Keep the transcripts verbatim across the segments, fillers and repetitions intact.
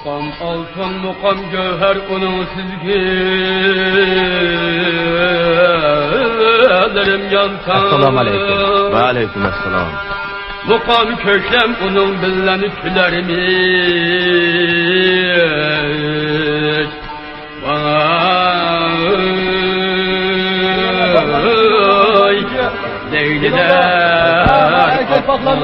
مۇقام ئالتۇن، مۇقام گۆھەر ئۇنىڭ سىزگىلىرىم يانسا. ئەسسالامۇ ئەلەيكۇم. ۋەئەلەيكۇم ئەسسالام. مۇقام كۆكلەم ئۇنىڭ بىللەن كۈلەرمىش. ۋاي لەيلىلەر ئاقماق.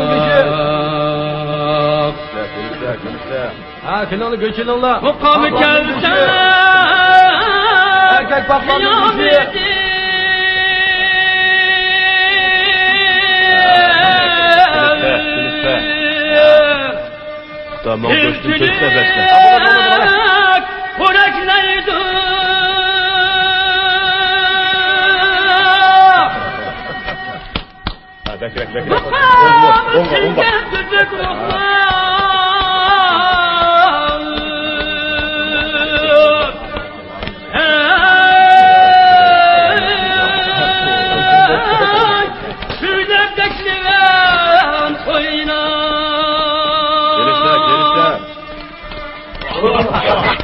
ھە، كېلىڭلار، كېلىڭلار. مۇقام كەلسە، ئەركەك باقماقنىڭ كۈچى. خۇدا ماڭا گۆشتىن كۆرسە بەسلە. پورەكلەيدۇ. ھە، بەكرەك، بەكرەك. ئوڭغا، ئوڭغا. كېلىشتە، كېلىشتە.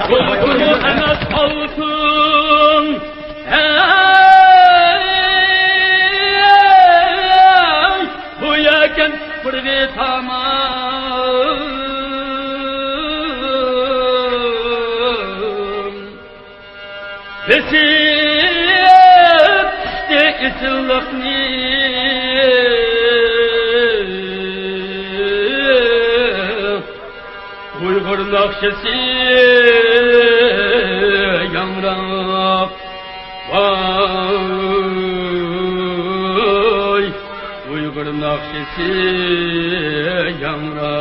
ئۇيغۇر ئەمەس ئالتۇن. ھەي، بۇ يەكەن بىر ۋىتامىن. بېسىپ چۈشتى ئېسىللىقنى. ئۇيغۇر ناخشىسى ياڭراپ، ۋاي، ئۇيغۇر ناخشىسى ياڭراپ.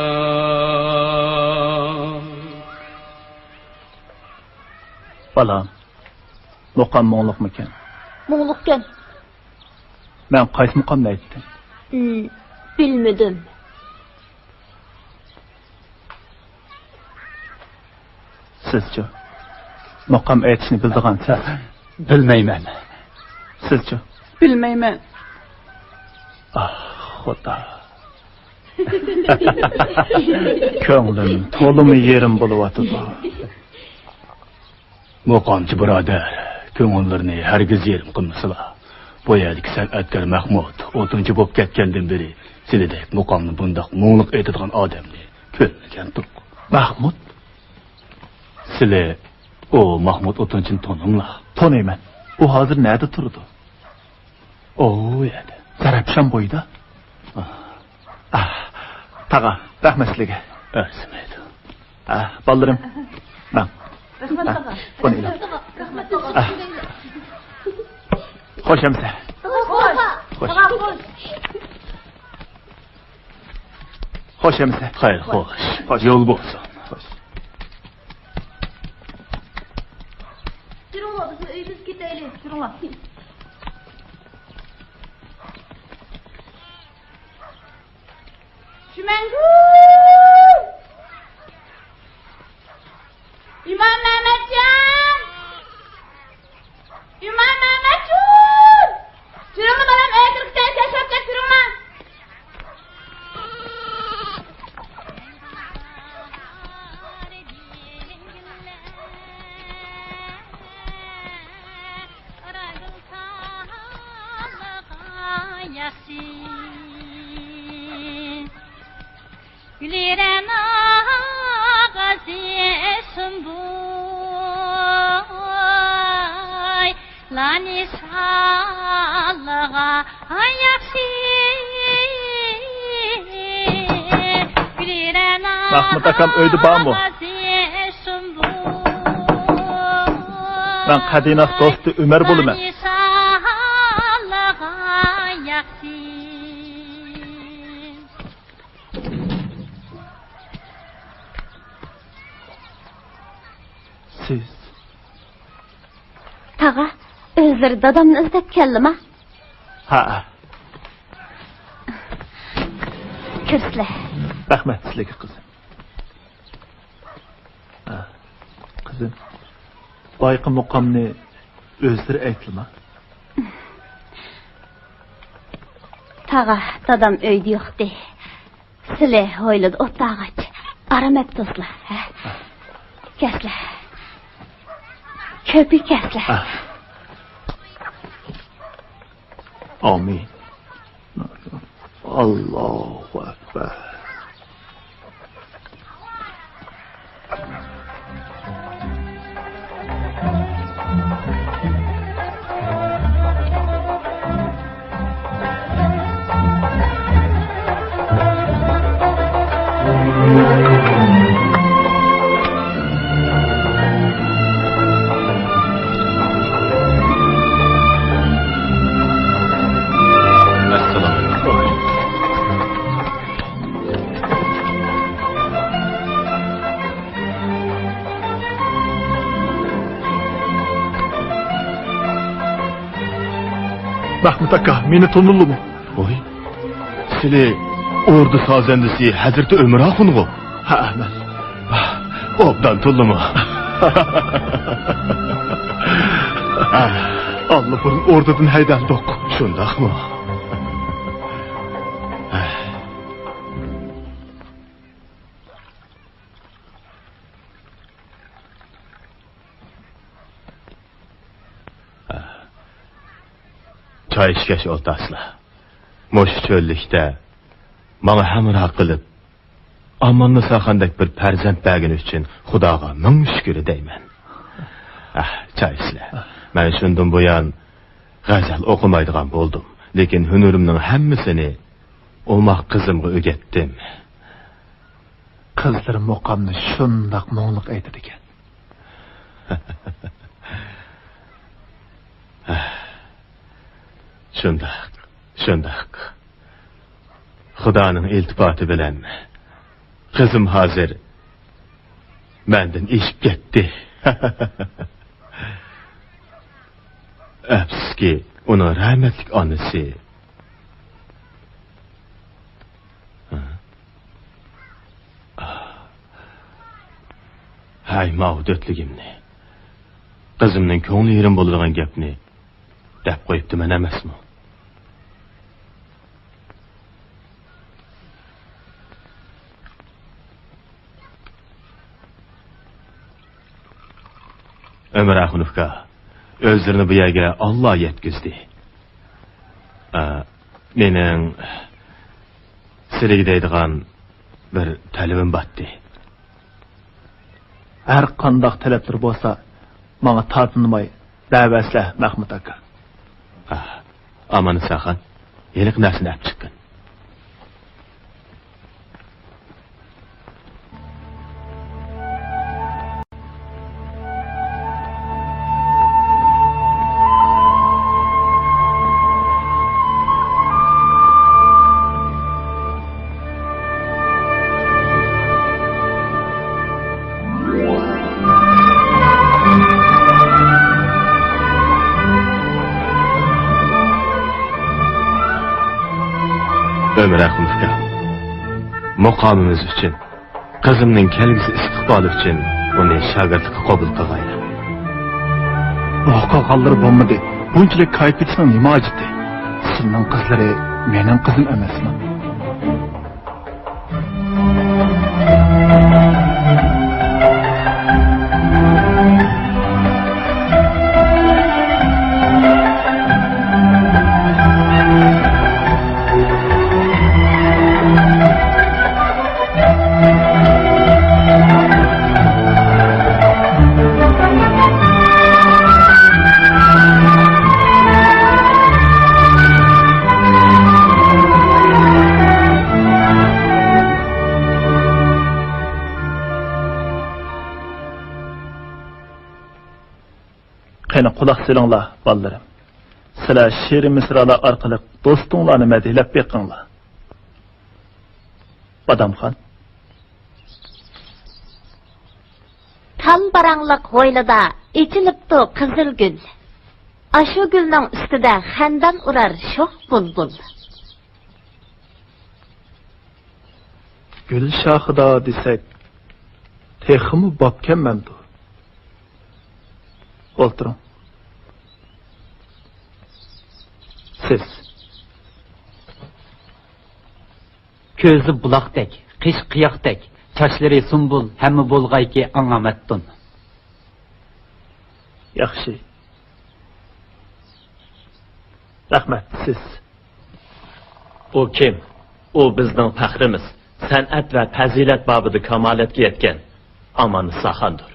بالام، مۇقام مۇڭلۇقمىكەن؟ مۇڭلۇقكەن. مەن قايسى مۇقامنى ئېيتتىم؟ ئىم، بىلمىدىم. سىزچۇ؟ مۇقام ئېيتىشنى بىلىدىغانسىز؟ بىلمەيمەن. سىزچۇ؟ بىلمەيمەن. ئاھ، خۇدا. كۆڭلۈم تولىمۇ يېرىم بولۇۋاتىدۇ. مۇقامچى بۇرادەر، كۆڭۈللىرىنى ھەرگىز يېرىم قىلمىسىلا. بۇ يەردىكى سەنئەتكار مەھمۇت ئوتۇنچى بولۇپ كەتكەندىن بېرى سىلىدەك مۇقامنى بۇنداق مۇڭلۇق ئېيتىدىغان ئادەمنى كۆرمىگەنتۇق. مەھمۇت؟ سىلى ئۇ مەھمۇت ئوتۇنچىنى تونۇڭلار؟ تونۇيمەن. ئۇ ھازىر نەدە تۇرىدۇ؟ ئۇ يەردە. زەرەپشان بويىدا. ئاھ. ئاھ، تاغا، رەھمەت سىلىگە. ئەرزىمەيدۇ. ئاھ، بالىلىرىم. ماڭ. رەھمەت، ئاھ، تاغا. بۇنى ئېلىڭ. رەھمەت، تاغا. ئاھ. خوش ئەمىسە. خوش. خوش. تاغا، خوش. خوش ئەمىسە. خەير، خوش. خوش. يول بولسۇن. خوش. كىرىڭلار، بىزمۇ ئۆيىمىزگە كېتەيلى. كىرىڭلار. شۈمەنگۈل! ئىمام مەمەتجان! ئىمام مەمەتجان! تۇرۇڭلار بالام، ئۆيگە كىرگۈچە تەشرىپ كەپ تۇرۇڭلار. ياخشى. گۈلرەنا غازى سۇنبۇي لانى شاللىغا ياخشى. گۈلرەنا مەھمۇت ئاكام ئۆيدە بارمۇ؟ غازى سۇنبۇي مەن قەدىناس دوستى ئۆمەر بولىمەن. لانى شاللىغا ياخشى. سىز؟ تاغا، ئۆزلىرى دادامنى ئىزدەپ كەلدىما؟ ھە. كىرسىلە. رەھمەت سىلىگە، قىزىم. ھە. قىزىم، بايىقى مۇقامنى ئۆزلىرى ئېيتتىما؟ تاغا، دادام ئۆيدە يوقتى. سىلى ھويلىدا ئولتۇرغاچ، ئارام ئەپ تۇرسىلا، ھە؟ كەسلە. كۆپى كەسلە. ئامىن. ئاللاھۇ ئەكبەر. مەھمۇت ئاكا، مېنى تونۇدىڭلىمۇ؟ ۋاي، سىلى ئوردا سازەندىسى ھەزرىتى ئۆمەر ئاخۇنغۇ؟ ھە، مەن. ئوبدان تونۇدۇم. ھە، ئاللىبۇرۇن ئوردىدىن ھەيدەلدۇق. شۇنداقمۇ؟ چاي ئىچكەچ ئولتۇرارسىلەر. مۇشۇ چۆللۈكتە ماڭا ھەمراھ قىلىپ، ئاماننىساخاندەك بىر پەرزەنت بەرگىنى ئۈچۈن خۇداغا مىڭ شۈكۈر دەيمەن. ئەھ، چاي ئىچىلە. مەن شۇندىن بۇيان غەزەل ئوقۇمايدىغان بولدۇم. لېكىن ھۈنىرىمنىڭ ھەممىسىنى ئوماق قىزىمغا ئۆگەتتىم. قىزلىرى مۇقامنى شۇنداق مۇڭلۇق ئېيتىدىكەن. شۇنداق، شۇنداق. خۇدانىڭ ئىلتىپاتى بىلەن قىزىم ھازىر مەندىن ئېشىپ كەتتى. ئەپسۇسكى، ئۇنىڭ رەھمەتلىك ئانىسى. ھەي، ماۋۇ دۆتلۈگۈمنى. قىزىمنىڭ كۆڭلى يېرىم بولىدىغان گەپنى دەپ قويۇپتىمەن ئەمەسمۇ؟ ئۆمەر ئاخۇنوف ئاكا، ئۆزلىرىنى بۇ يەرگە ئاللا يەتكۈزدى. ئا، مېنىڭ سىلىگە دەيدىغان بىر تەلىپىم باتتى. ھەر قانداق تەلەپلىرى بولسا، ماڭا تارتىنماي دەۋەرسىلە، مەھمۇت ئاكا. ھا، ئاماننىساخان، ھېلىقى نەرسىنى ئەپ چىققىن. ئۆمەر ئاخۇنوف ئاكا، مۇقامىمىز ئۈچۈن، قىزىمنىڭ كەلگۈسى ئىستىقبالى ئۈچۈن ئۇنى شاگىرتلىققا قوبۇل قىلغايلا. روھ قالغانلىرى بولمىدى. بۇنچىلىك كايىپ كېتىشنىڭ نېمە ھاجىتى؟ سىلىنىڭ قىزلىرى مېنىڭ قىزىم ئەمەسمۇ؟ قېنى، قۇلاق سېلىڭلار، بالىلىرىم. سىلەر شېئىرىي مىسرالار ئارقىلىق دوستۇڭلارنى مەدھىيەلەپ بېقىڭلار. بادامخان. تال باراڭلىق ھويلىدا ئېچىلىپتۇ قىزىل گۈل. ئاشۇ گۈلنىڭ ئۈستىدە خەندان ئۇرار شوخ بۇلبۇل. گۈل شاخىدا دېسەك، تېخىمۇ بابكەن مەمدۇ. ئولتۇرۇڭ. سىز. كۆزى بۇلاقتەك، قېشى قىياقتەك، چاچلىرى سۇمبۇل، ھەممە بولغايكى ئاڭا مەپتۇن. ياخشى. رەھمەت، سىز. ئۇ كىم؟ ئۇ بىزنىڭ پەخرىمىز، سەنئەت ۋە پەزىلەت بابىدا كامالەتكە يەتكەن ئاماننىساخاندۇر.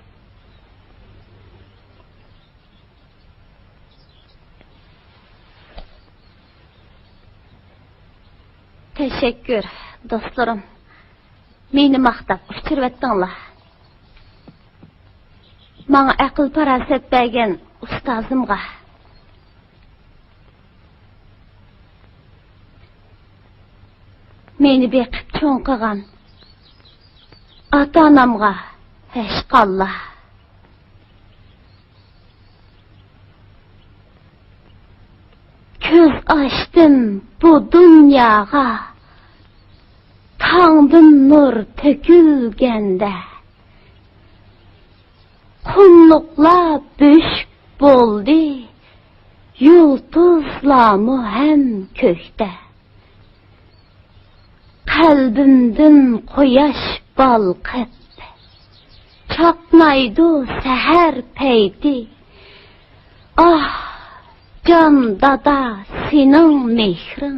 تەشەككۈر، دوستلىرىم. مېنى ماختاپ ئۇچۇرۇۋەتتىڭلار. ماڭا ئەقىل-پاراسەت بەرگەن ئۇستازىمغا، مېنى بېقىپ چوڭ قىلغان ئاتا-ئانامغا ھەشقاللا. كۆز ئاچتىم بۇ دۇنياغا، تاڭدىن نۇر تۆكۈلگەندە. قۇملۇقلار بۆشۈك بولدى، يۇلتۇزلارمۇ ھەم كۆكتە. قەلبىمدىن قۇياش بالقىپ، چاقنايدۇ سەھەر پەيتى. ئاھ، جان دادا، سېنىڭ مېھرىڭ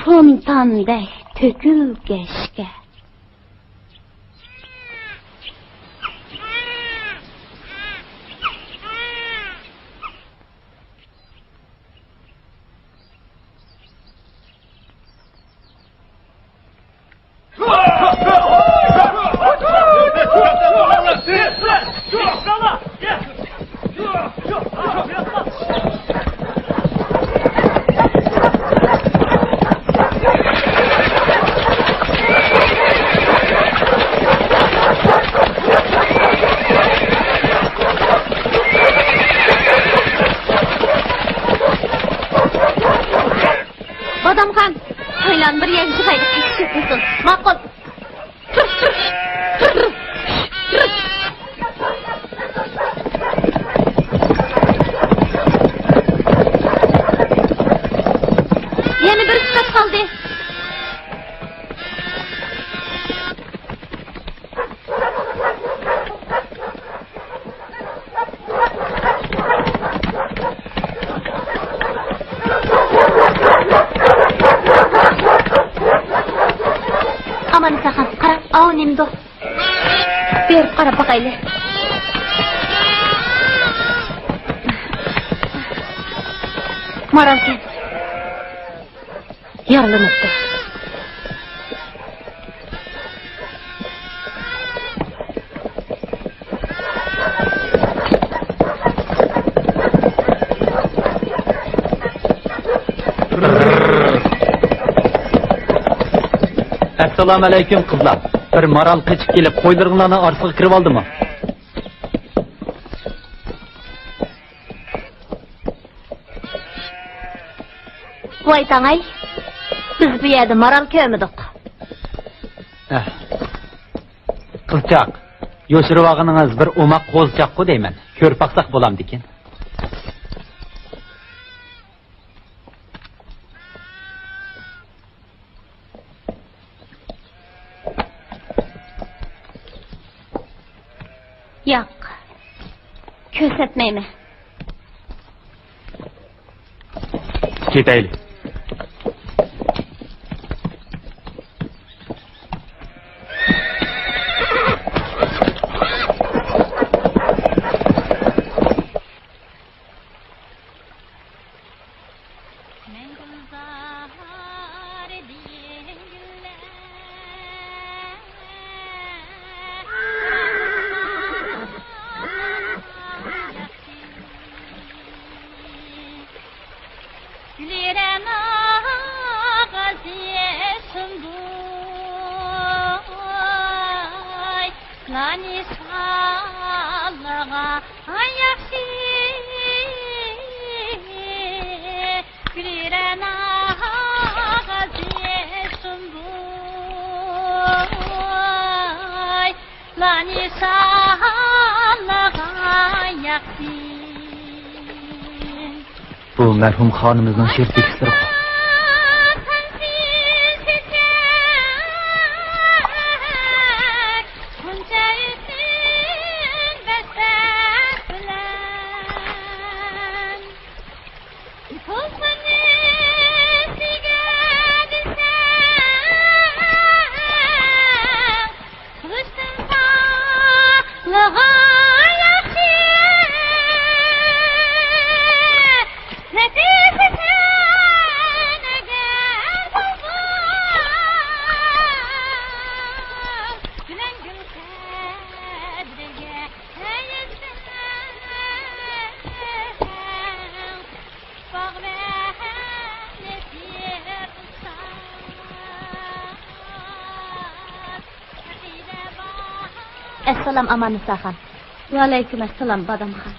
فونتاندەك تۆكۈلگەچكە. بادامخان، قويلارنى بىر يەرگە يىغايلى، قېچىپ كەتمىسۇن. ماقۇل. يەنە بىر سائەت قالدى. ئاماننىساخان، قارا، ئاۋۇ نېمىدۇ؟ بېرىپ قاراپ باقايلى. مارالكەن. يارىلىنىپتۇ. ئەسسالامۇئەلەيكۇم، قىزلار. بىر مارال قېچىپ كېلىپ، قويلىرىڭلارنىڭ ئارىسىغا كىرىۋالدىمۇ؟ ۋاي تاڭاي، بىز بۇ يەردە مارال كۆرمىدۇق. ئەھ. قىزچاق، يوشۇرۇۋالغىنىڭىز بىر ئوماق قوزىچاققۇ دەيمەن. كۆرۈپ باقساق بولامدىكىن؟ ياق، كۆرسەتمەيمەن. كېتەيلى. بۇ مەرھۇم خانىمىزنىڭ شېئىر تېكىستلىرىغۇ. ئەسسالام ئاماننىساخان. ۋەئەلەيكۇم ئەسسالام بادامخان.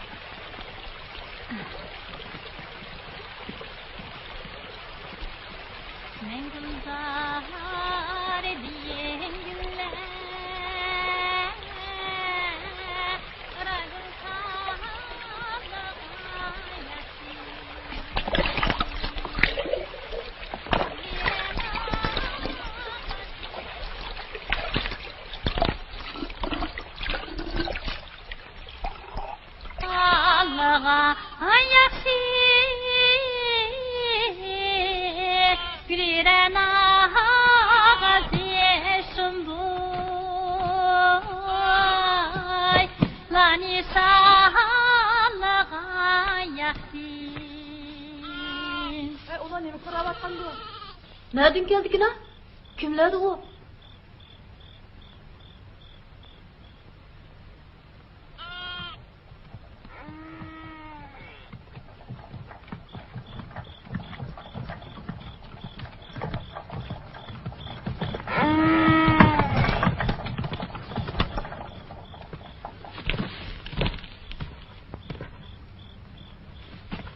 ئەي، ئۇلار نېمە قىلىۋاتقاندۇ؟ نەدىن كەلدىكىنا؟ كىملەردۇ ئۇ؟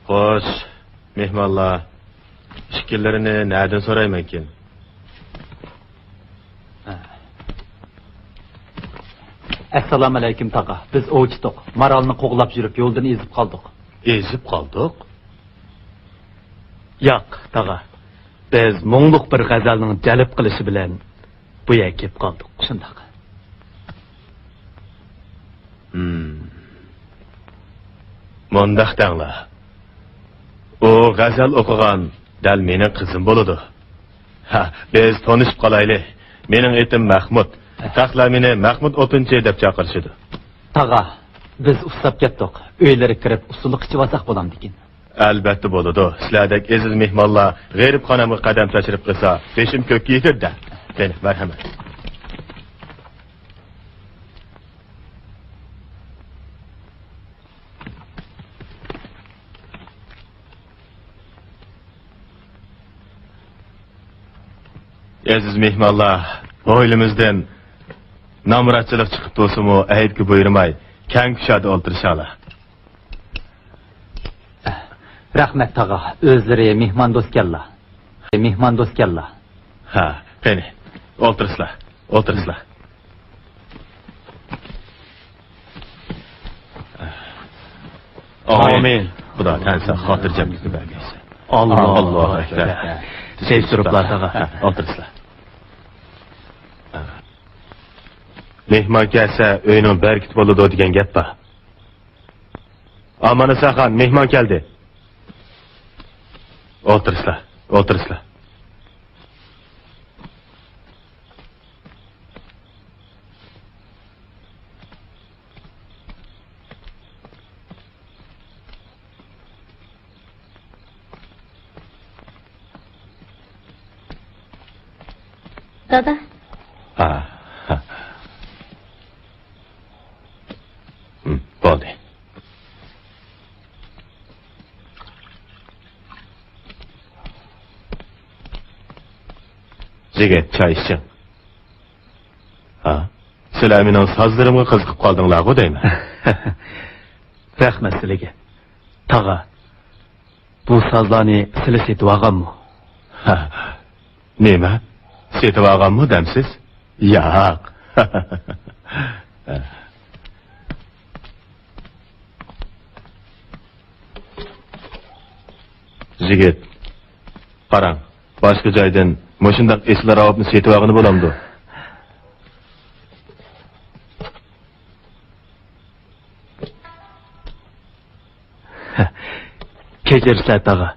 خوش، مېھمانلار. ئىككىلىرىنى نەدىن سورايمەنكىن؟ ئەسسالامۇئەلەيكۇم، تاغا. بىز ئوۋچىتۇق. مارالنى قوغلاپ يۈرۈپ، يولدىن ئېزىپ قالدۇق. ئېزىپ قالدۇق؟ ياق، تاغا. بىز مۇڭلۇق بىر غەزەلنىڭ جەلپ قىلىشى بىلەن بۇ يەرگە كېلىپ قالدۇق. شۇنداق. ھىم. مۇنداق دەڭلار. ئۇ غەزەل ئوقۇغان دەل مېنىڭ قىزىم بولىدۇ. ھە، بىز تونۇشۇپ قالايلى. مېنىڭ ئېتىم مەخمۇت. تاغىلار مېنى مەخمۇت ئوتۇنچى دەپ چاقىرىشىدۇ. تاغا، بىز ئۇسساپ كەتتۇق. ئۆيلەرگە كىرىپ ئۇسسۇلۇق ئىچىۋالساق بولامدىكىن؟ ئەلۋەتتە بولىدۇ. سىلەردەك ئېزىز مېھمانلار غېرىبخانامغا قەدەم تەشرىپ قىلسا، بېشىم كۆككە يېتىدۇ-دە. قېنى، مەرھەمەت. ئەزىز مېھمانلار، ھويلىمىزدىن نامراتچىلىق چىقىپ تۇرسىمۇ، ئەيىبكە بۇيرۇماي، كەڭ كۇشادە ئولتۇرۇشالا. رەھمەت، تاغا. ئۆزلىرى مېھماندوستكەنلا. مېھماندوستكەنلا. ھە، قېنى، ئولتۇرسىلا، ئولتۇرسىلا. ئامىن. ئامىن. خۇدا تەن ساق، خاتىرجەملىكنى بەرگەيسەن. ئاللا، ئاللا ئەكبەر. سەي تۇرۇپلا، تاغا. ھە، ئولتۇرسىلا. مېھمان كەلسە، ئۆينىڭ بەرىكىتى بولىدۇ دېگەن گەپ بار. ئامانىساخان، مېھمان كەلدى. ئولتۇرسىلا، ئولتۇرسىلا. دادا. ھا، ھا. ھم، بولدى. يىگىت، چاي ئىچىڭ. ھا؟ سىلەر مېنىڭ سازلىرىمغا قىزىقىپ قالدىڭلارغۇ دەيمەن. رەھمەت سىلىگە. تاغا، بۇ سازلارنى سىلى سېتىۋالغانمۇ؟ ھا، نېمە؟ سېتىۋالغانمۇ دەمسىز؟ ياق. يىگىت، قاراڭ، باشقا جايدىن مۇشۇنداق ئېسىل راۋابنى سېتىۋالغىلى بولامدۇ؟ كەچۈرسىلەر تاغا،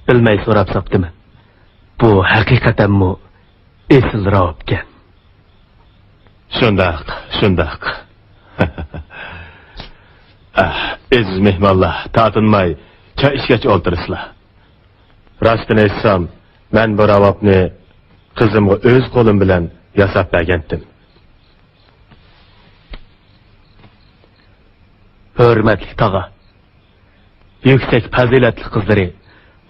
بىلمەي سوراپ ساپتىمەن. بۇ ھەقىقەتەنمۇ ئېسىل راۋابكەن. شۇنداق، شۇنداق. ئەھ، ئەزىز مېھمانلار، تارتىنماي چاي ئىچكەچ ئولتۇرىسىلەر. راستىنى ئېيتسام، مەن بۇ راۋابنى قىزىمغا ئۆز قولۇم بىلەن ياساپ بەرگەنتىم. ھۆرمەتلىك تاغا، يۈكسەك پەزىلەتلىك قىزلىرى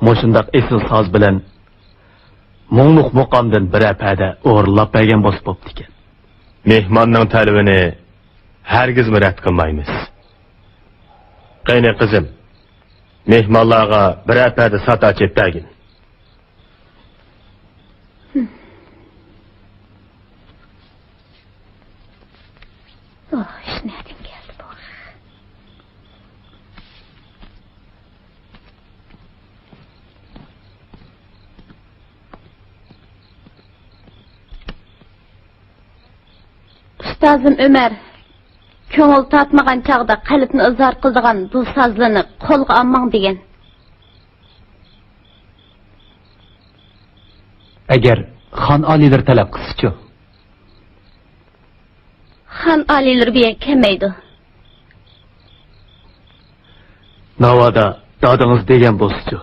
مۇشۇنداق ئېسىل ساز بىلەن مۇڭلۇق مۇقامدىن بىرەر پەدە ئورۇنلاپ بەرگەن بولسا بوپتىكەن. مېھماننىڭ تەلىپىنى ھەرگىزمۇ رەت قىلمايمىز. قېنى، قىزىم، مېھمانلارغا بىرەر پەدە سات ئاچىپ بەرگىن. ئوھ، ئىش نەدىن كەلدى بۇ؟ ئۇستازىم ئۆمەر، كۆڭۈل تارتمىغان چاغدا قەلبنى ئىزھار قىلىدىغان بۇ سازلىنى قولغا ئالماڭ دېگەن. ئەگەر خان ئالىيلىرى تەلەپ قىلسىچۇ؟ خان ئالىيلىرى بۇ يەرگە كەلمەيدۇ. ناۋادا دادىڭىز دېگەن بولسىچۇ؟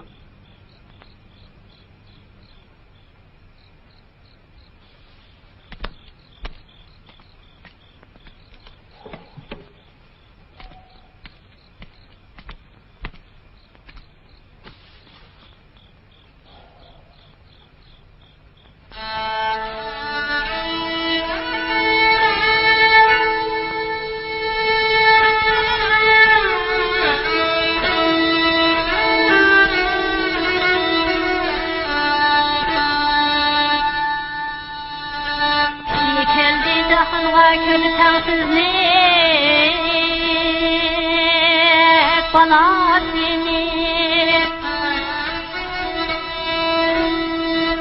كەلدى جاھانغا كۆردى تەڭسىزلىك بالاسىنى.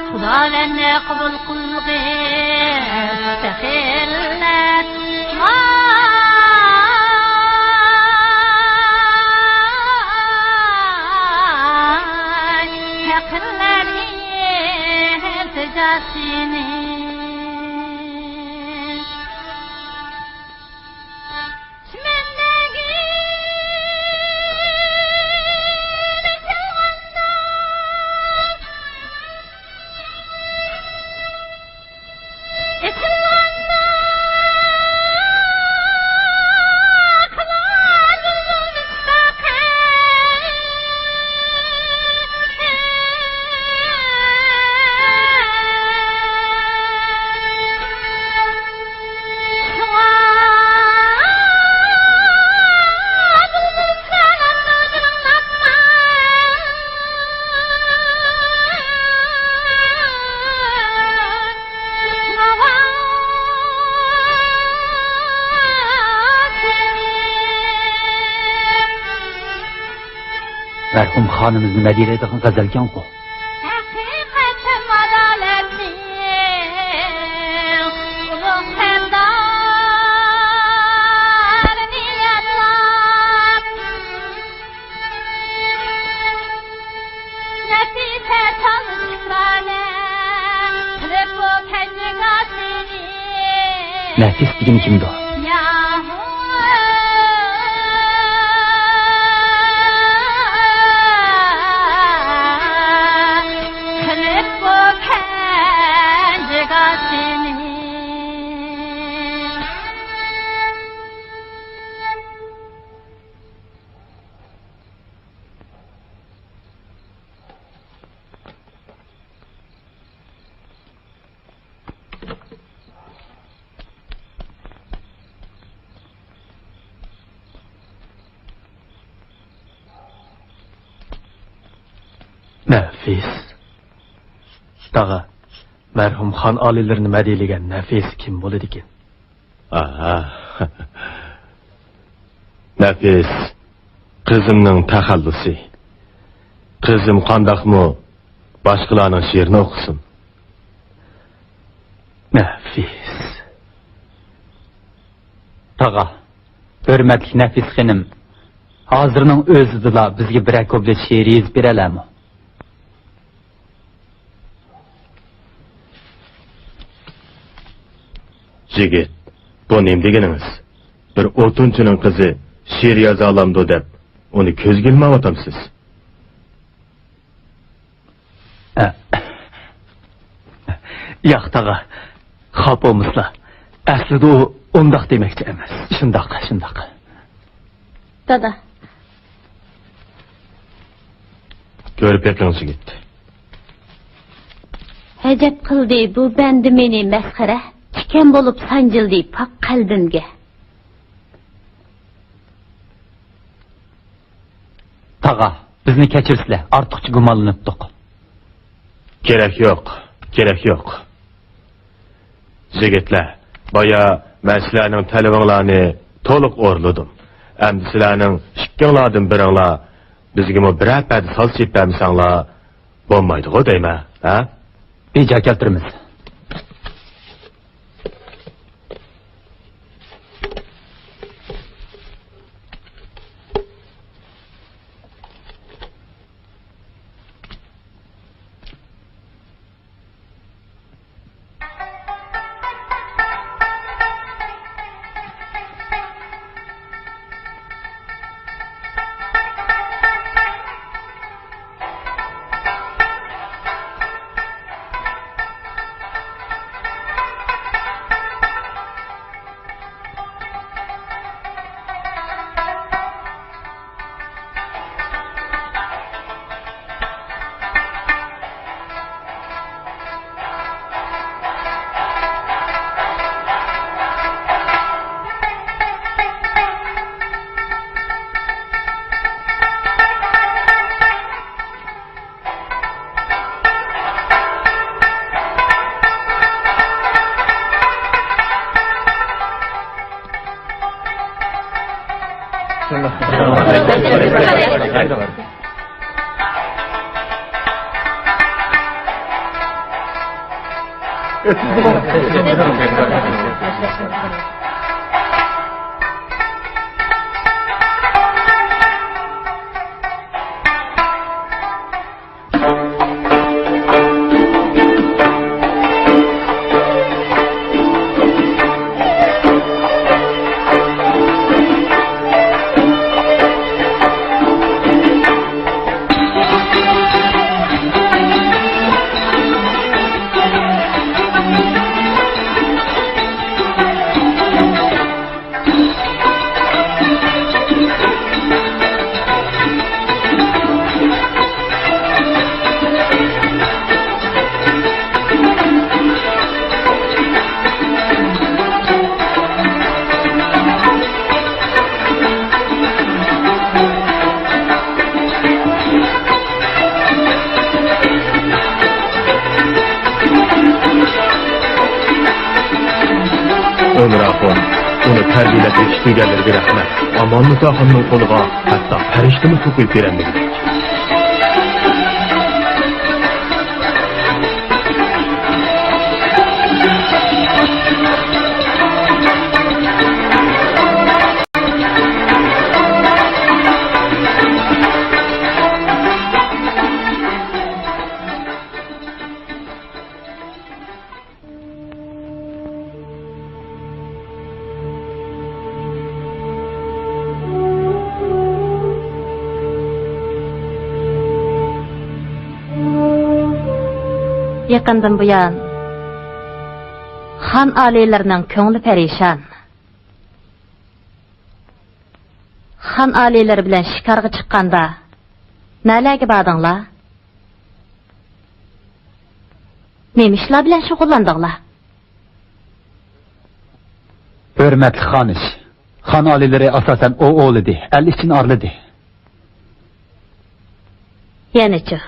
خۇداۋەندە قوبۇل قىلغىن سەخىرلەر. پەقىرلەرنى سەجدىسىنى. مەرھۇم خانىمىزنى مەدھىيەلەيدىغان غەزەلكەنغۇ. ھەقىقەتتىن ئادالەتنىڭ ئۇلۇغ سەردارىنى يادلاپ، نەپىسە چالىشىپ نالە قىلىپ بۇ كەنجىگاسىنى. نەپىس دېگىنى كىمدۇ؟ نەفىس. تاغا، مەرھۇم خان ئالىيلىرىنى مەدھىيەلىگەن نەفىس كىم بولىدىكىن؟ ئاھا. نەپىس، قىزىمنىڭ تەخەللۇسى. قىزىم قانداقمۇ باشقىلارنىڭ شېئىرىنى ئوقۇسۇن؟ نەفىس. تاغا، ھۆرمەتلىك نەفىس خېنىم، ھازىرنىڭ ئۆزىدىلا بىزگە بىرەر كۇپلېت شېئىر يېزىپ بېرەلەمۇ؟ يىگىت، بۇ نېمە دېگىنىڭىز؟ بىر ئوتۇنچىنىڭ قىزى شېئىر يازالامدۇ دەپ، ئۇنى كۆزگە ئىلمايۋاتامسىز؟ ياق، تاغا، خاپا بولمىسىلا. ئەسلىدە ئۇ ئۇنداق دېمەكچى ئەمەس. شۇنداق، شۇنداق. دادا. كۆرۈپ بېقىڭ، يىگىت. ئەجەب قىلدى بۇ بەندە مېنى مەسخىرە، تىكەن بولۇپ سانجىلدى پاك قەلبىمگە. تاغا، بىزنى كەچۈرسىلە، ئارتۇقچە گۇمانلىنىپتۇق. كېرەك يوق، كېرەك يوق. يىگىتلەر، بايا مەن سىلەرنىڭ تەلىپىڭلارنى تولۇق ئورۇنلىدىم. ئەمدى سىلەرنىڭ ئىككىڭلاردىن بىرىڭلار بىزگىمۇ بىرەر پەدە ساز چېلىپ بەرمىسەڭلار بولمايدىغۇ دەيمەن، ھە؟ بىجا كەلتۈرىمىز. ئۆمۈر ئاخۇن، ئۇنى تەربىيەلەپ يېتىشتۈرگەنلىرىگە رەھمەت. ئاماننىساخاننىڭ قولىغا ھەتتا پەرىشتىمۇ سوقۇپ بېرەلمىگۈدەك. يېقىندىن بۇيان، خان ئالىيلىرىنىڭ كۆڭلى پەرىشان. خان ئالىيلىرى بىلەن شىكارغا چىققاندا، نەلەرگە باردىڭلار؟ نېمە ئىشلار بىلەن شۇغۇللاندىڭلار؟ ھۆرمەتلىك خانىش، خان ئالىيلىرى ئاساسەن ئوۋ ئوۋلىدى، ئەل ئىچىنى ئارىلىدى. يەنىچۇ؟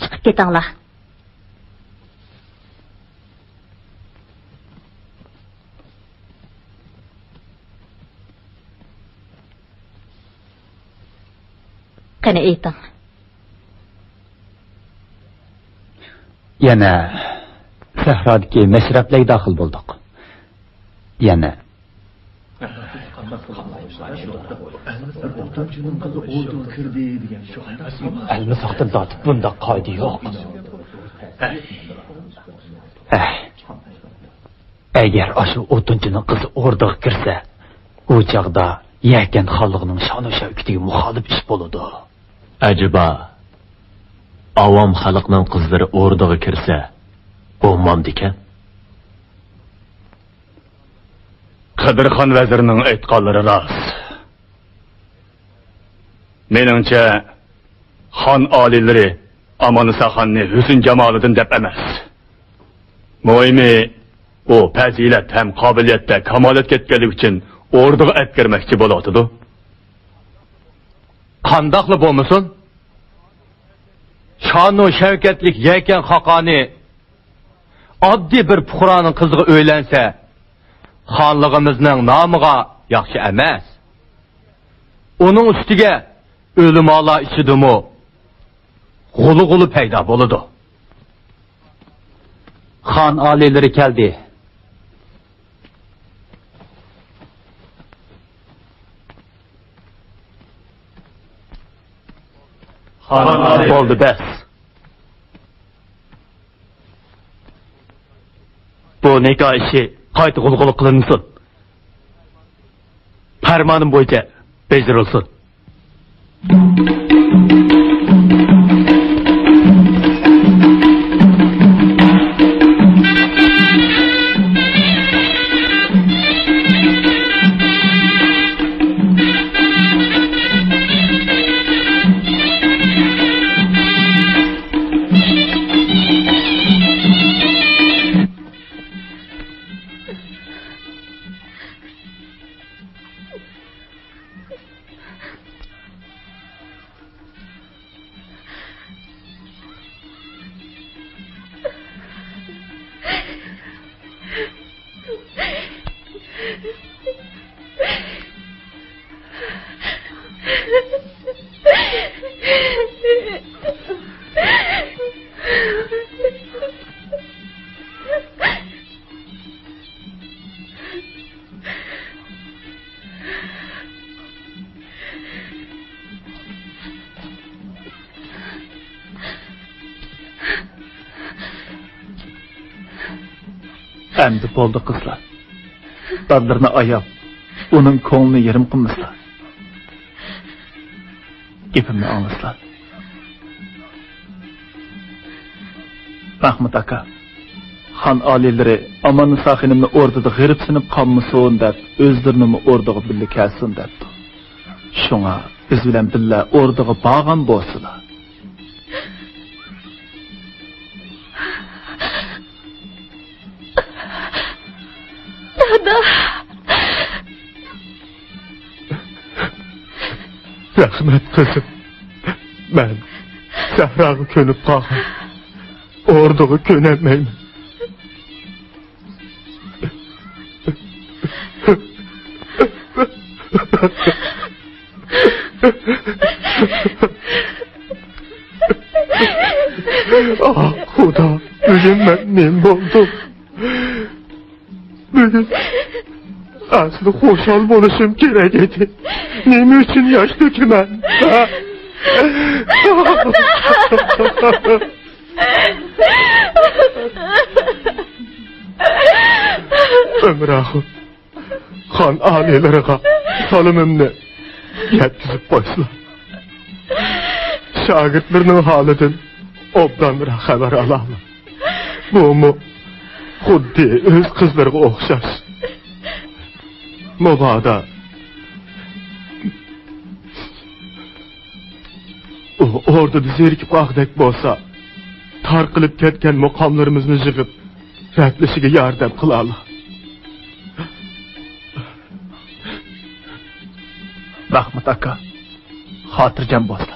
چىقىپ كېتىڭلار. قېنى، ئېيتىڭ. يەنە سەھرادىكى مەشرەپلەرگە داخىل بولدۇق. يەنە. ئەلمىساقتىن تارتىپ بۇنداق قائىدە يوق. ئەھ. ئەگەر ئاشۇ ئوتۇنچىنىڭ قىزى ئوردىغا كىرسە، ئۇ چاغدا يەكەن خانلىقىنىڭ شانۇ شەۋكىتىگە مۇخالىپ ئىش بولىدۇ. ئەجەبا، ئاۋام خەلقنىڭ قىزلىرى ئوردىغا كىرسە، بولمامدىكەن؟ قەدىرخان ۋەزىرنىڭ ئېيتقانلىرى راست. مېنىڭچە، خان ئالىيلىرى ئاماننىساخاننى ھۆسن-جامالىدىن دەپ ئەمەس. مۇھىمى، ئۇ پەزىلەت ھەم قابىلىيەتتە كامالەتكە يەتكەنلىكى ئۈچۈن ئوردىغا ئەتكىرمەكچى بولۇۋاتىدۇ. قانداقلا بولمىسۇن، شانۇ شەۋكەتلىك يەكەن خاقانى ئاددىي بىر پۇقرانىڭ قىزىغا ئۆيلەنسە، خانلىقىمىزنىڭ نامىغا ياخشى ئەمەس. ئۇنىڭ ئۈستىگە ئۆلىمالار ئىچىدىمۇ غۇلۇ-غۇلۇ پەيدا بولىدۇ. خان ئالىيلىرى كەلدى. خان ئالىي. بولدى، بەس. بۇ نىكاھ ئىشى قايتا غۇلغۇلا قىلىنمىسۇن. پەرمانىم بويىچە بېجىرىلسۇن. ئەمدى بولدى، قىزلار. دادلىرىنى ئاياپ، ئۇنىڭ كۆڭلىنى يېرىم قىلمىسىلا. گېپىمنى ئاڭلىسىلا. مەخمۇت ئاكا، خان ئالىيلىرى ئاماننىسا خېنىمنى ئوردىدا غېرىبسىنىپ قالمىسۇن دەپ، ئۆزلىرىنىمۇ ئوردىغا بىللە كەلسۇن دەپتۇ. شۇڭا بىز بىلەن بىللە ئوردىغا بارغان بولسىلا. دادا. رەھمەت، قىزىم. مەن سەھراغا كۆنۈپ قالغان. ئوردىغا كۆنەلمەيمەن. ئاھ، خۇدا، بۈگۈن مەن نېمە بولدۇم؟ بۈگۈن ئەسلى خۇشال بولۇشۇم كېرەك ئىدى. نېمە ئۈچۈن ياش تۆكىمەن؟ ھە؟ ئۆمەر ئاخۇن، خان ئالىيلىرىغا سالىمىمنى يەتكۈزۈپ قويسىلا. شاگىرتلىرىنىڭ ھالىدىن ئوبدانراق خەۋەر ئالالىغان. بۇمۇ خۇددى ئۆز قىزلىرىغا ئوخشاش. مۇبادا ئۇ ئوردىدا زېرىكىپ قالغۇدەك بولسا، تارقىلىپ كەتكەن مۇقاملىرىمىزنى يىغىپ، رەتلىشىگە ياردەم قىلالا. مەخمۇت ئاكا، خاتىرجەم بولسا.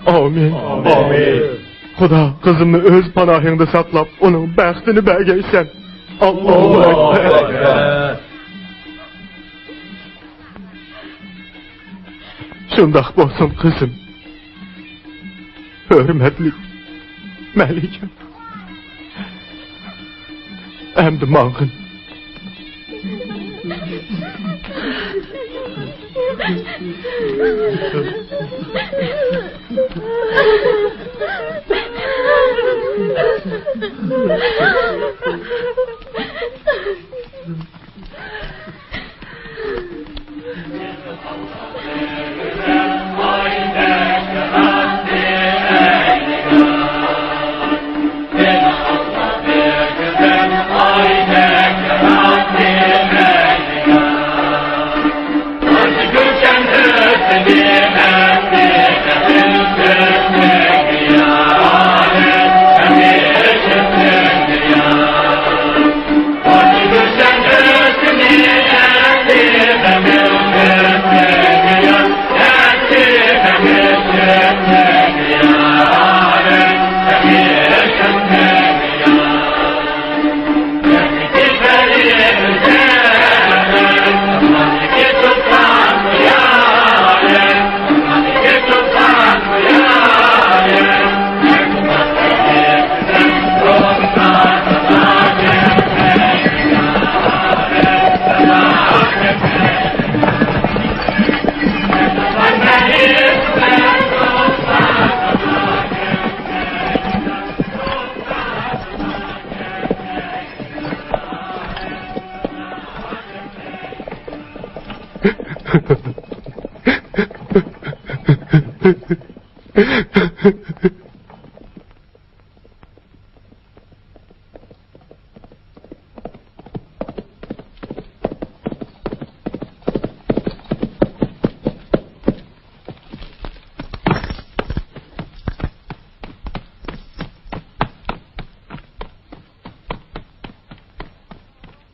ئامىن. ئامىن. خۇدا، قىزىمنى ئۆز پاناھىڭدا ساقلاپ، ئۇنىڭ بەختىنى بەرگەيسەن. ئاللاھۇ ئەكبەر. شۇنداق بولسۇن، قىزىم. ھۆرمەتلىك مەلىكەم. ئەمدى ماڭغىن.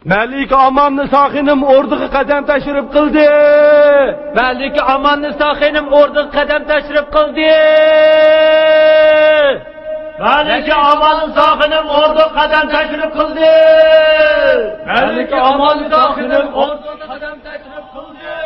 مەلىكە ئاماننىسا خېنىم ئوردىغا قەدەم تەشرىپ قىلدى. مەلىكە ئاماننىسا خېنىم ئوردىغا قەدەم تەشرىپ قىلدى. مەلىكە ئاماننىسا خېنىم ئوردىغا قەدەم تەشرىپ قىلدى. مەلىكە ئاماننىسا خېنىم ئوردىغا قەدەم تەشرىپ قىلدى.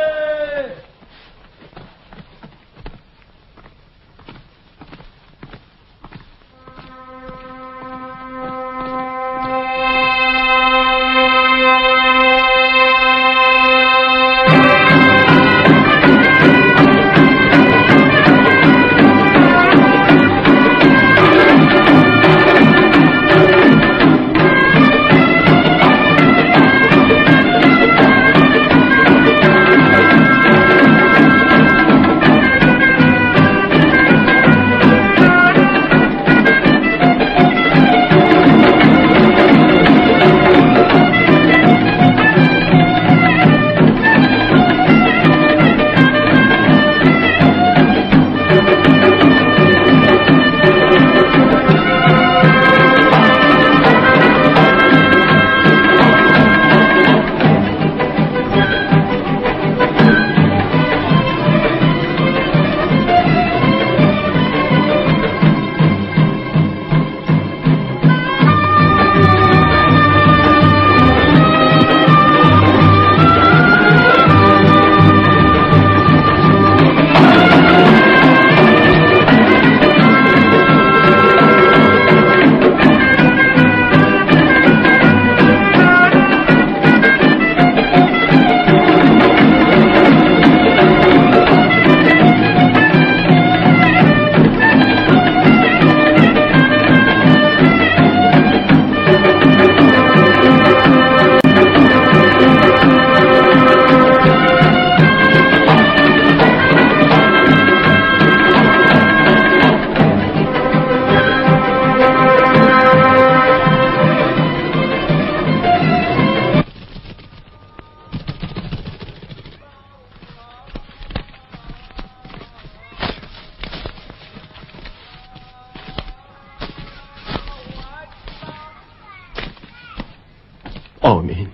ئامىن.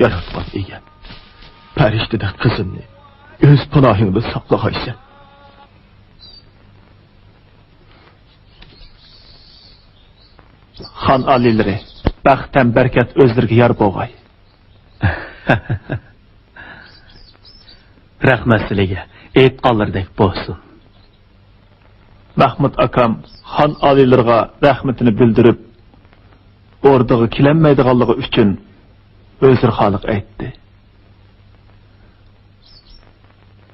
ياراتقان ئىگەم، پەرىشتىدەك قىزىمنى ئۆز پاناھىڭدا ساقلىغايسەن. خان ئالىيلىرى، بەخت ھەم بەرىكەت ئۆزلىرىگە يار بولغاي. رەھمەت سىلىگە، ئېيتقانلىرىدەك بولسۇن. مەھمۇد ئاكام خان ئالىيلىرىغا رەھمىتىنى بىلدۈرۈپ، ئوردىغا كېلەلمەيدىغانلىقى ئۈچۈن ئۆزرىخالىق ئېيتتى.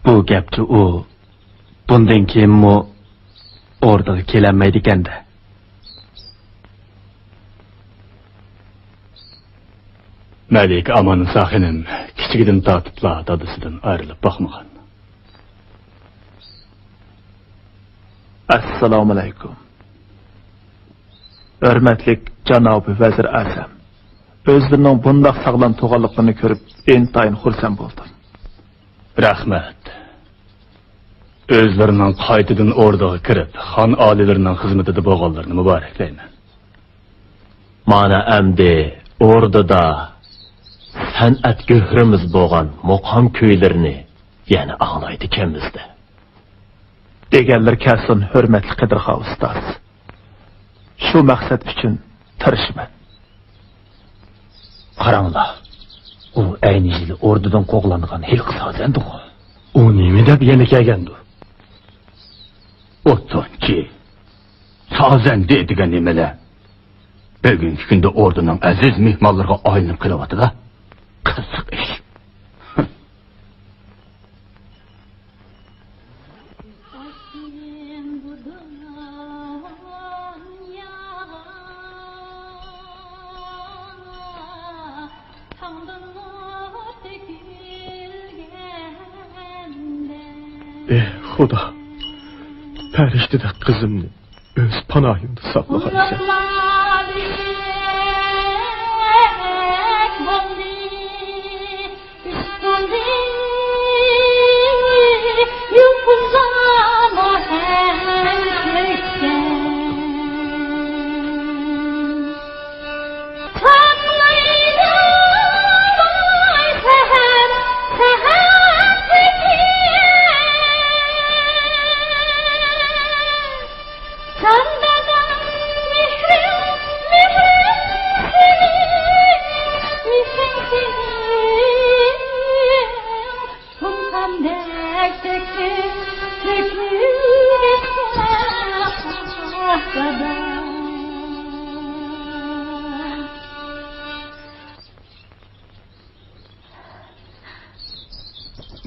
بۇ گەپچە ئۇ بۇندىن كېيىنمۇ ئوردىغا كېلەلمەيدىكەن-دە. مەلىكە ئاماننىسا خېنىم كىچىكىدىن تارتىپلا دادىسىدىن ئايرىلىپ باقمىغان. ئەسسالامۇئەلەيكۇم. ھۆرمەتلىك جانابى ۋەزىر ئەزەم، ئۆزلىرىنىڭ بۇنداق ساغلام تۇرغانلىقىنى كۆرۈپ ئىنتايىن خۇرسەن بولدۇم. رەھمەت. ئۆزلىرىنىڭ قايتىدىن ئوردىغا كىرىپ، خان ئالىيلىرىنىڭ خىزمىتىدە بولغانلىرىنى مۇبارەكلەيمەن. مانا ئەمدى ئوردىدا سەنئەت گۆھىرىمىز بولغان مۇقام كۈيلىرىنى يەنە ئاڭلايدىكەنمىز-دە. دېگەنلىرى كەلسۇن، ھۆرمەتلىك قىدىرخان ئۇستاز. شۇ مەقسەت ئۈچۈن تىرىشىمەن. قاراڭلار، ئۇ ئەينى يىلى ئوردىدىن قوغلانغان ھېلىقى سازەندىغۇ. ئۇ نېمە دەپ يەنە كەلگەندۇ؟ ئوتۇنچى، سازەندە دېگەن نېمىلەر؟ بۈگۈنكى كۈندە ئوردىنىڭ ئەزىز مېھمانلىرىغا ئايلىنىپ قېلىۋاتىدۇ. قىزىق ئىش. ئېھ، خۇدا، پەرىشتىدەك قىزىمنى ئۆز پاناھىڭدا ساقلىغايسەن.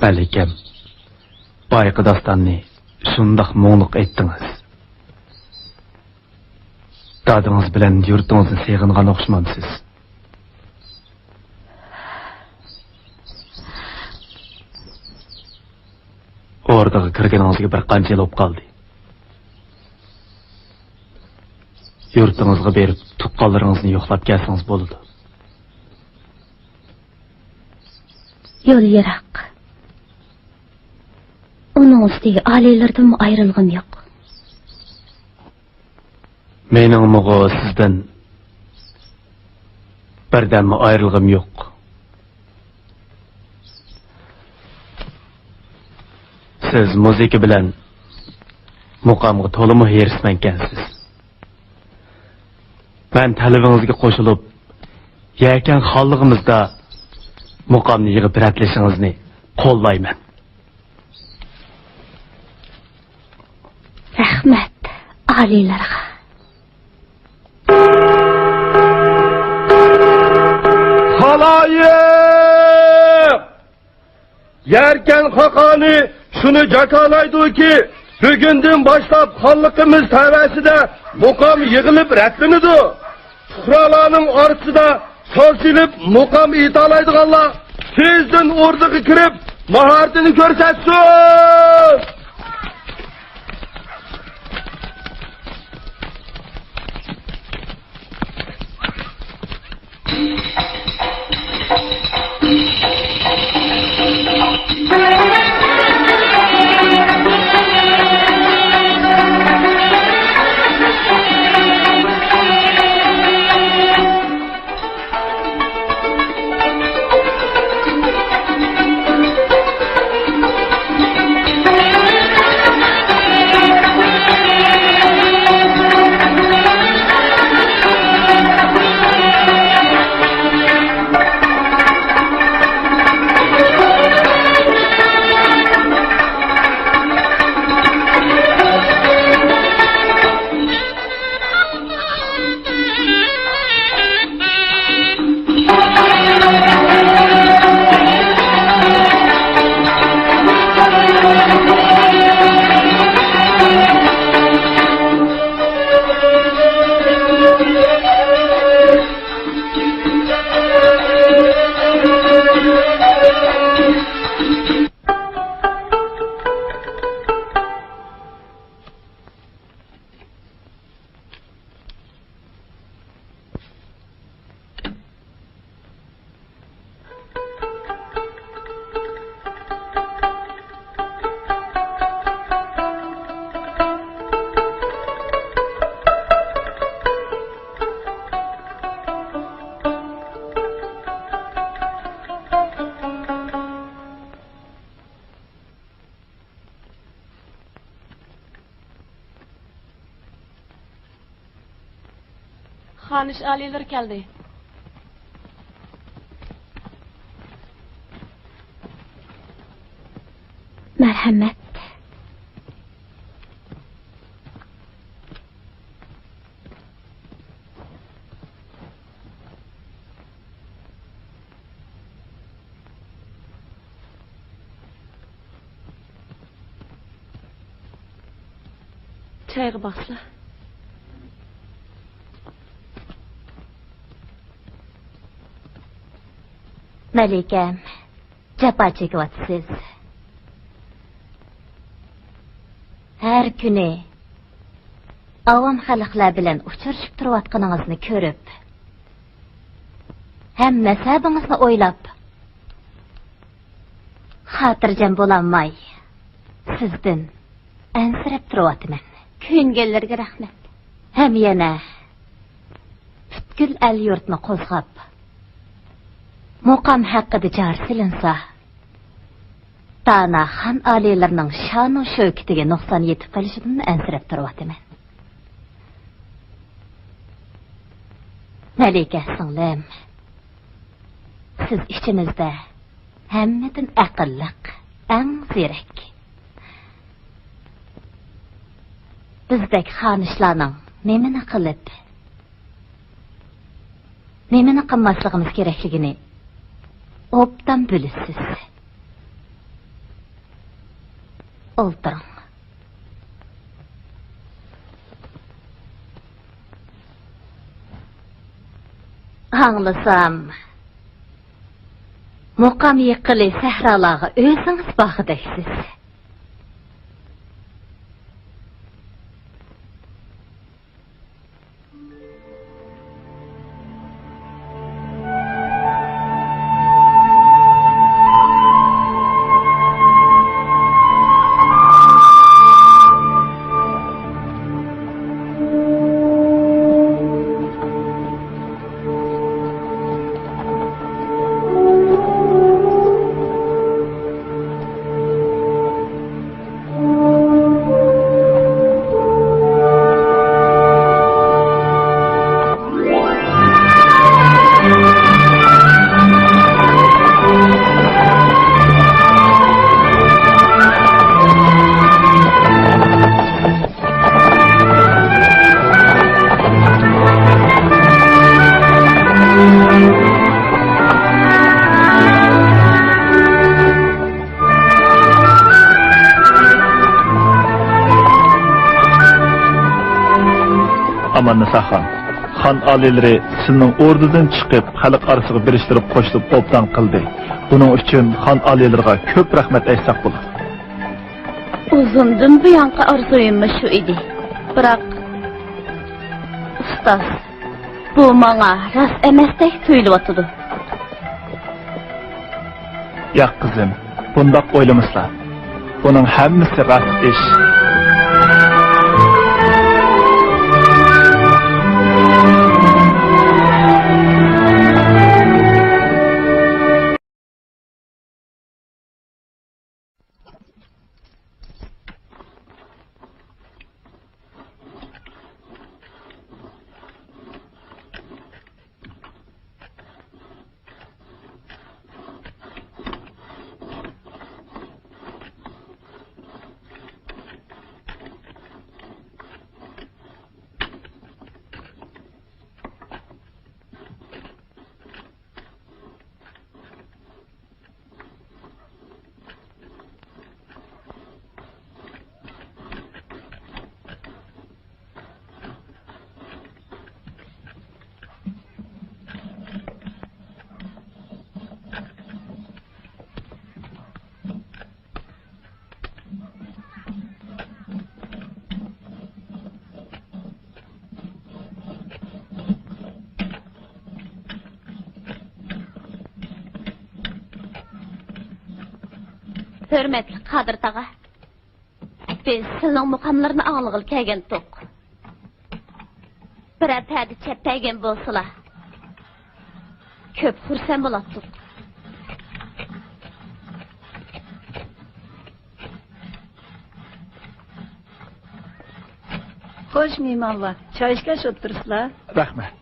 مەلىكەم، بايىقى داستاننى شۇنداق مۇڭلۇق ئېيتتىڭىز. دادىڭىز بىلەن يۇرتىڭىزنى سېغىنغان ئوخشىمامسىز؟ ئوردىغا كىرگىنىڭىزگە بىر قانچە يىل بولۇپ قالدى. يۇرتىڭىزغا بېرىپ، تۇغقانلىرىڭىزنى يوقلاپ كەلسىڭىز بولىدۇ. يول يىراق. ئۇنىڭ ئۈستىگە ئالىيلىرىدىنمۇ ئايرىلغۇم يوق. مېنىڭمۇغۇ سىزدىن بىردەممۇ ئايرىلغۇم يوق. سىز مۇزىكا بىلەن مۇقامغا تولىمۇ ھېرىسمەنكەنسىز. مەن تەلىپىڭىزگە قوشۇلۇپ، يەكەن خانلىقىمىزدا مۇقامنى يىغىپ رەتلىشىڭىزنى قوللايمەن. رەھمەت ئالىيلارغا. خالايىق! يەركەن خاقانى شۇنى جاكارلايدۇكى، بۈگۈندىن باشلاپ خانلىقىمىز تەۋەسىدە مۇقام يىغىلىپ رەتلىنىدۇ. پۇقرالارنىڭ ئارىسىدا ساز چېلىپ مۇقام ئېيتالايدىغانلار تېزدىن ئوردىغا كىرىپ ماھارىتىنى كۆرسەتسۇن! خانىش ئالىيلىرى كەلدى. مەرھەمەت. چايغا باقسىلا. مەلىكەم، جاپا چېكىۋاتىسىز. ھەر كۈنى ئاۋام خەلقلەر بىلەن ئۇچرىشىپ تۇرۇۋاتقىنىڭىزنى كۆرۈپ، ھەم مەزھەبىڭىزنى ئويلاپ، خاتىرجەم بولالماي، سىزدىن ئەنسىرەپ تۇرۇۋاتىمەن. كۆيۈنگەنلەرگە رەھمەت. ھەم يەنە پۈتكۈل ئەل-يۇرتنى قوزغاپ، مۇقام ھەققىدە جار سېلىنسا، دانا خان ئالىيلىرىنىڭ شانۇ شۆكىتىگە نۇقسان يېتىپ قېلىشىدىن ئەنسىرەپ تۇرۇۋاتىمەن. مەلىكە سىڭلىم، سىز ئىچىمىزدە ھەممىدىن ئەقىللىق، ئەڭ زېرەك. بىزدەك خانىشلارنىڭ نېمىنى قىلىپ، نېمىنى قىلماسلىقىمىز كېرەكلىكىنى ئوبدان بىلىسىز. ئولتۇرۇڭ. ئاڭلىسام، مۇقام يىققىلى سەھرالارغا ئۆزىڭىز بارغۇدەكسىز. ئاماننىساخان، خان ئالىيلىرى سىلىنىڭ ئوردىدىن چىقىپ، خەلق ئارىسىغا بىرىكتۈرۈپ قوشۇلۇپ ئوبدان قىلدى. بۇنىڭ ئۈچۈن خان ئالىيلىرىغا كۆپ رەھمەت ئېيتساق بولىدۇ. ئۇزۇندىن بۇيانقى ئارزۇيۇممۇ شۇ ئىدى. بىراق، ئۇستاز، بۇ ماڭا راست ئەمەستەك تۇيۇلۇۋاتىدۇ. ياق، قىزىم، بۇنداق ئويلىمىسىلا. بۇنىڭ ھەممىسى راست ئىش. ھۆرمەتلىك قادىر تاغا، بىز سىلىنىڭ مۇقاملىرىنى ئاڭلىغىلى كەلگەنتۇق. بىرەر پەدە چەپ بەرگەن بولسىلا، كۆپ خۇرسەن بولاتتۇق. خوش، مېھمانلار، چاي ئىچكەچ ئولتۇرسىلا. رەھمەت.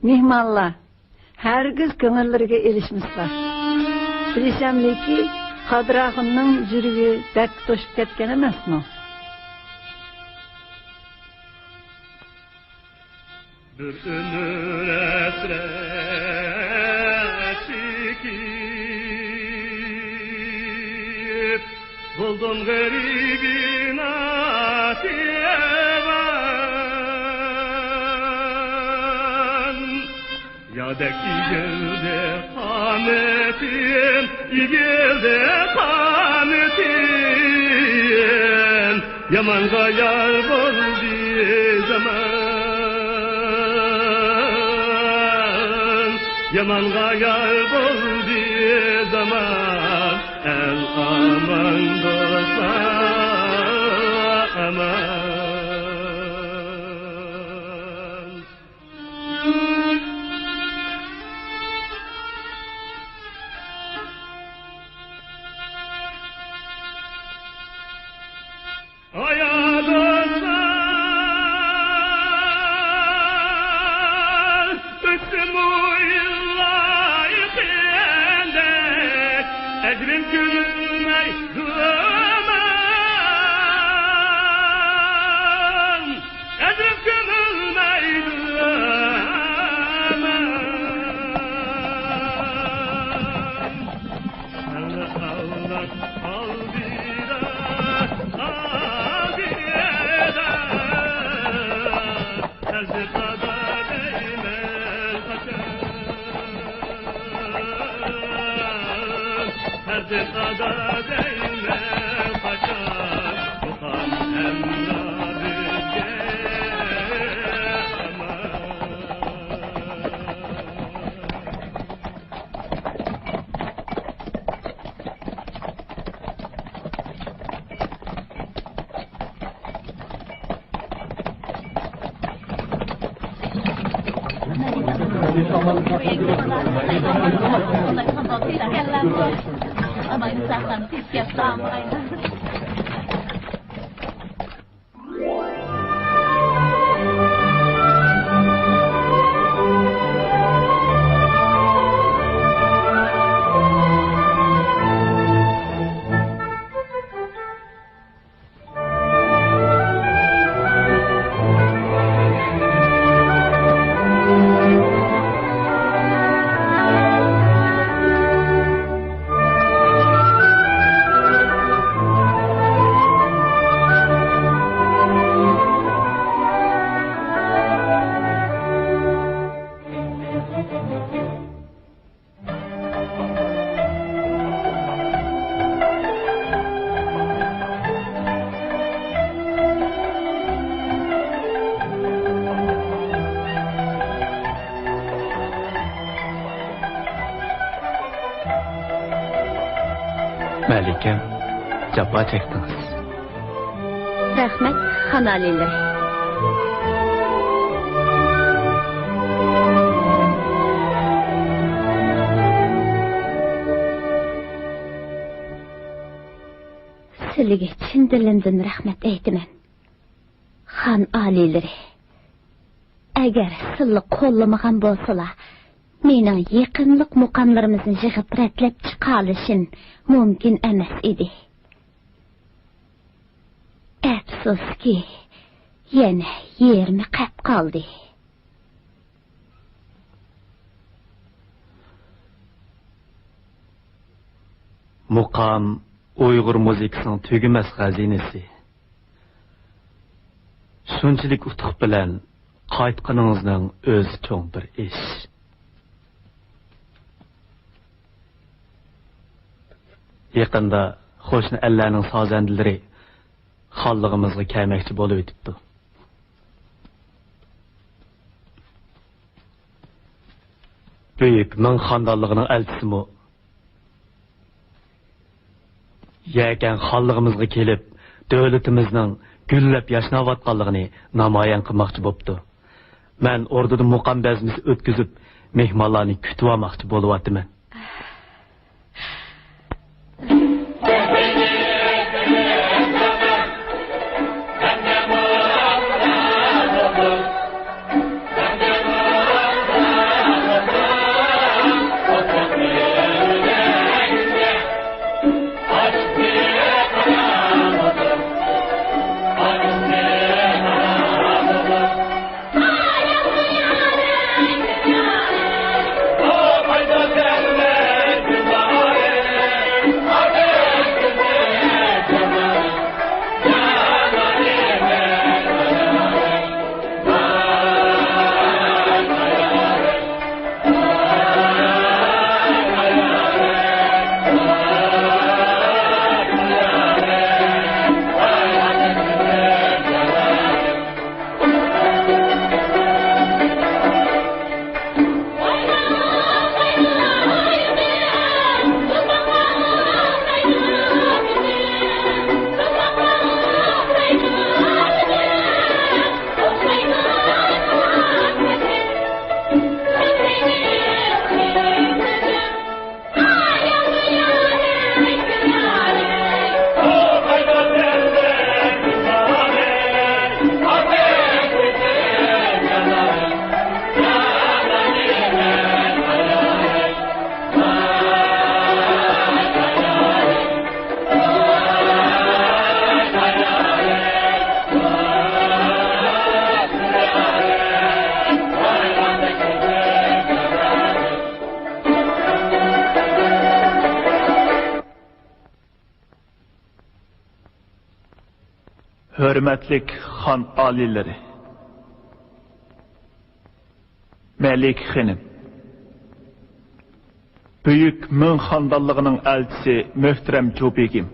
مېھمانلار، ھەرگىز كۆڭۈللىرىگە ئېلىشمىسىلا. بىلىشەملىكى، قادىر ئاخۇننىڭ يۈرىكى بەك توشۇپ كەتكەن ئەمەسمۇ؟ بىر ئۆمۈر ھەسرەت چېكىپ، بولدۇم غېرىبى ناتىۋان. يادەك ئېگىلدى قانىتىم، ئېگىلدى قانىتىم. يامانغا يار بولدى زامان، يامانغا يار بولدى زامان. ئەل ئامان، دوستلار ئامان. ئايا دوستلار، ئۆتسىمۇ يىللار يېقىندەك، ئەجرىم كۆمۈلمەي زامان. ئەجرىم كۆمۈلمەيدۇ ئەمەن. سەن ئالداپ ئالدىدا، ئالدىدا. ھەزرەت دادا دەيمەن قاچان. ھەزرەت دادا دەيمەن قاچان، مۇقام ھەمراھ بىزگە ئامان. مەلىكەم، جاپا چەكتىڭىز. رەھمەت، خان ئالىيلىرى. سىلىگە چىن دىلىمدىن رەھمەت ئېيتىمەن، خان ئالىيلىرى. ئەگەر سىللا قوللىمىغان بولسىلا، مېنىڭ يېقىملىق مۇقاملىرىمىزنى يىغىپ رەتلەپ چىقالىشىم مۇمكىن ئەمەس ئىدى. ئەپسۇسكى، يەنە يېرىمى قەپ قالدى. مۇقام ئۇيغۇر مۇزىكىسىنىڭ تۈگىمەس خەزىنىسى. شۇنچىلىك ئۇتۇق بىلەن قايتقىنىڭىزنىڭ ئۆزى چوڭ بىر ئىش. يېقىندا قوشنا ئەللەرنىڭ سازەندىلىرى خانلىقىمىزغا كەلمەكچى بولۇۋېتىپتۇ. بۈيۈك مىڭ خاندانلىقىنىڭ ئەلچىسىمۇ يەكەن خانلىقىمىزغا كېلىپ، دۆلىتىمىزنىڭ گۈللەپ ياشناۋاتقانلىقىنى نامايان قىلماقچى بوپتۇ. مەن ئوردىدا مۇقام بەزمىسى ئۆتكۈزۈپ، مېھمانلارنى كۈتۈۋالماقچى بولۇۋاتىمەن. ھۆرمەتلىك خان ئالىيلىرى، مەلىكە خېنىم، بۈيۈك مىڭ خانىدانلىقىنىڭ ئەلچىسى مۆھتەرەم جۇ بېگىم،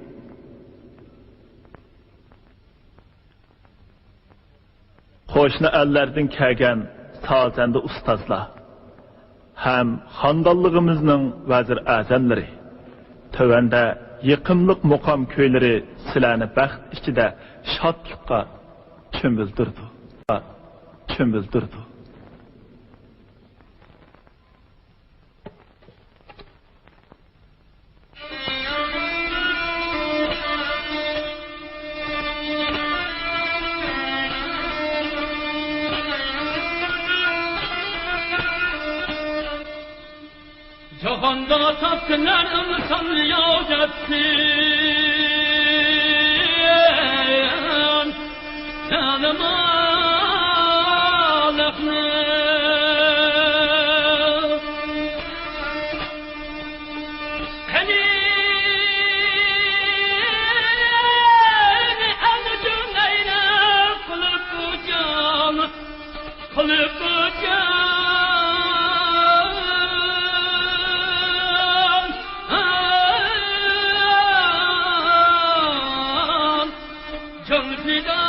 قوشنا ئەللەردىن كەلگەن سازەندە ئۇستازلار ھەم خانىدانلىقىمىزنىڭ ۋەزىر ئەزەملىرى، تۆۋەندە يېقىملىق مۇقام كۈيلىرى سىلەرنى بەخت ئىچىدە شادلىققا چۆمۈلدۈرىدۇ، چۆمۈلدۈرىدۇ. جاھاندا تاپقىنلار ئىنسان ياۋ دەپسىن. زالىملىقنى قېنى ئەنە جۈڭەينى قىلىپ جان، قىلىپ جان. جان پىدالىقنى.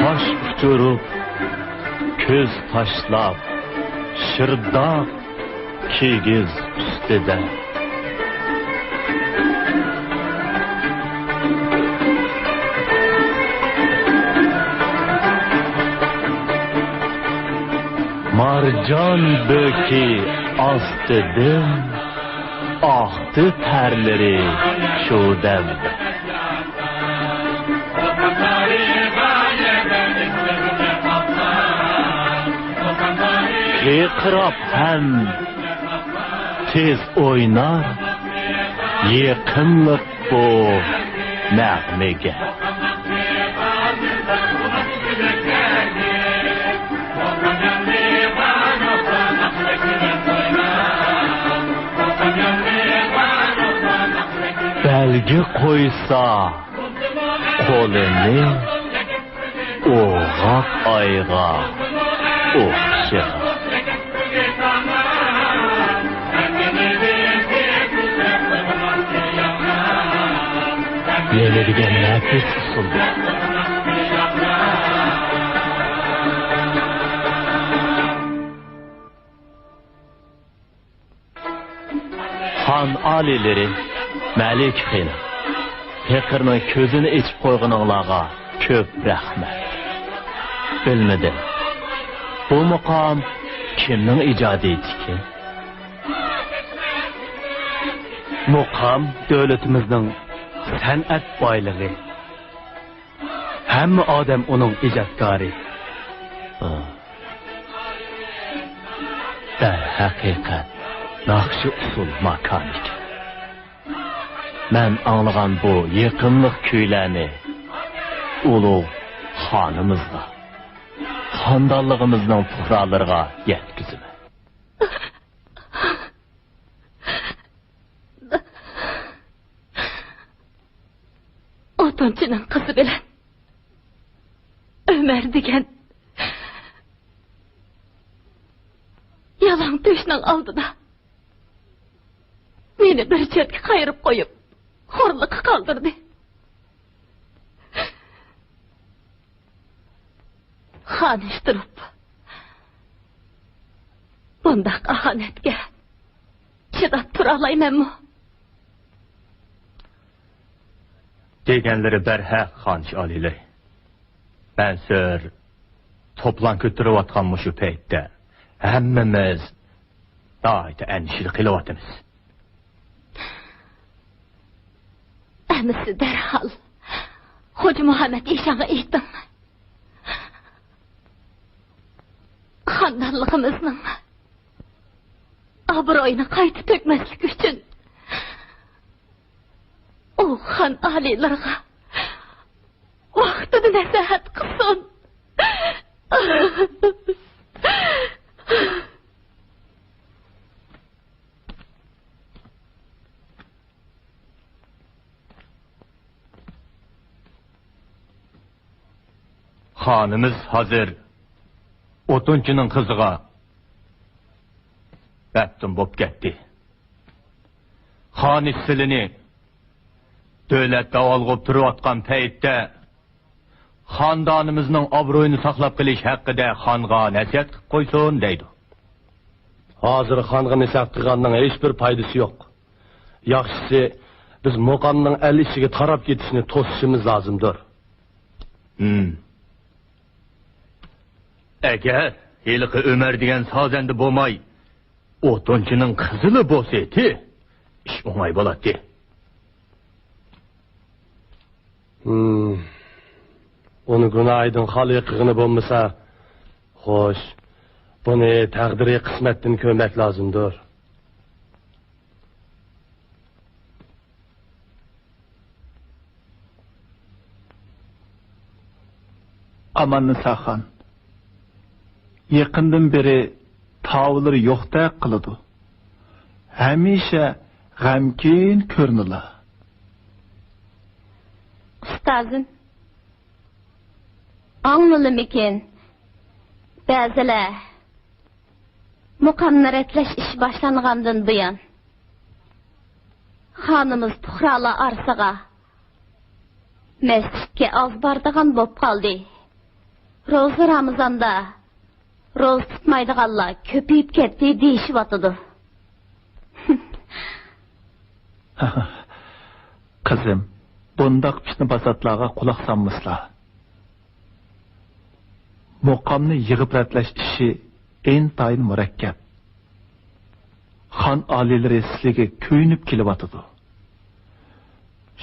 قاش ئۇچۇرۇپ، كۆز تاشلاپ، شىرداق كىگىز ئۈستىدە. مارجان بۆكى ئاستىدىن ئاقتى تەرلىرى شۇ دەم. قىرقىراپ ھەم تېز ئوينار يېقىملىق بۇ نەغمىگە. بەلگە قويسا قولىنى ئوغاق ئايغا ئوخشىغان. ئۆلىدىگەن نەپىس ئۇسۇل بۇ. خان ئالىيلىرى، مەلىكە خېنىم، پېقىرنىڭ كۆزىنى ئېچىپ قويغىنىڭلارغا كۆپ رەھمەت. بىلمىدىم، بۇ مۇقام كىمنىڭ ئىجادىيىتىكىن؟ مۇقام دۆلىتىمىزنىڭ سەنئەت بايلىقى. ھەممە ئادەم ئۇنىڭ ئىجادكارى. دەرھەقىقەت، ناخشا ئۇسسۇل ماكانى ئىكەن. مەن ئاڭلىغان بۇ يېقىملىق كۈيلەرنى ئۇلۇغ خانىمىزغا، خاندانلىقىمىزنىڭ پۇقرالىرىغا يەتكۈزىمەن. ئوتۇنچىنىڭ قىزى بىلەن ئۆمەر دېگەن يالاڭ تۆشنىڭ ئالدىدا مېنى بىر چەتكە قايرىپ قويۇپ، خورلۇققا قالدۇردى. خانىش تۇرۇپ، بۇنداق ئاھانەتكە چىداپ تۇرالايمەنمۇ؟ دېگەنلىرى بەرھەق، خانىش ئالىيلىرى. مەنسۇر توپلام كۆتۈرۈۋاتقان مۇشۇ پەيتتە ھەممىمىز ناھايىتى ئەندىشىدە قېلىۋاتىمىز. ئەمىسە دەرھال خوجا مۇھەممەد ئىشانغا ئېيتىڭ. خاندانلىقىمىزنىڭ ئابرۇيىنى قايتا تۆكمەسلىك ئۈچۈن، ئۇ خان ئالىيلىرىغا ۋاقتىدا نەسىھەت قىلسۇن. خانىمىز ھازىر ئوتۇنچىنىڭ قىزىغا مەپتۇن بولۇپ كەتتى. خانىش سىلىنى دۆلەت داۋالغۇپ تۇرۇۋاتقان پەيتتە، خاندانىمىزنىڭ ئابرۇيىنى ساقلاپ قېلىش ھەققىدە خانغا نەسىھەت قىلىپ قويسۇن دەيدۇ. ھازىر خانغا نەسىھەت قىلغاننىڭ ھېچبىر پايدىسى يوق. ياخشىسى، بىز مۇقامنىڭ ئەل ئىچىگە تاراپ كېتىشىنى توسۇشىمىز لازىمدۇر. ھىم. ئەگەر ھېلىقى ئۆمەر دېگەن سازەندە بولماي، ئوتۇنچىنىڭ قىزىلا بولسىتى، ئىش ئوڭاي بولاتتى. ھىم. ئۇنى گۇناھىدىن خالىي قىلغىنى بولمىسا، خوش، بۇنى تەقدىرىي قىسمەتتىن كۆرمەك لازىمدۇر. ئاماننىساخان، يېقىندىن بېرى تاۋۇللىرى يوقتەك قىلىدۇ. ھەمىشە غەمكىن كۆرۈنىلا. ئۇستازىم، ئاڭلىلىمىكىن؟ بەزىلەر مۇقامنى رەتلەش ئىشى باشلانغاندىن بۇيان، خانىمىز پۇقرالار ئارىسىغا مەسچىتكە ئاز بارىدىغان بولۇپ قالدى. روزا رامىزاندا روزا تۇتمايدىغانلار كۆپىيىپ كەتتى دېيىشىۋاتىدۇ. قىزىم، بۇنداق پىتنە-پاساتلارغا قۇلاق سالمىسىلا. مۇقامنى يىغىپ رەتلەش ئىشى ئىنتايىن مۇرەككەپ. خان ئالىيلىرى سىلىگە كۆيۈنۈپ كېلىۋاتىدۇ.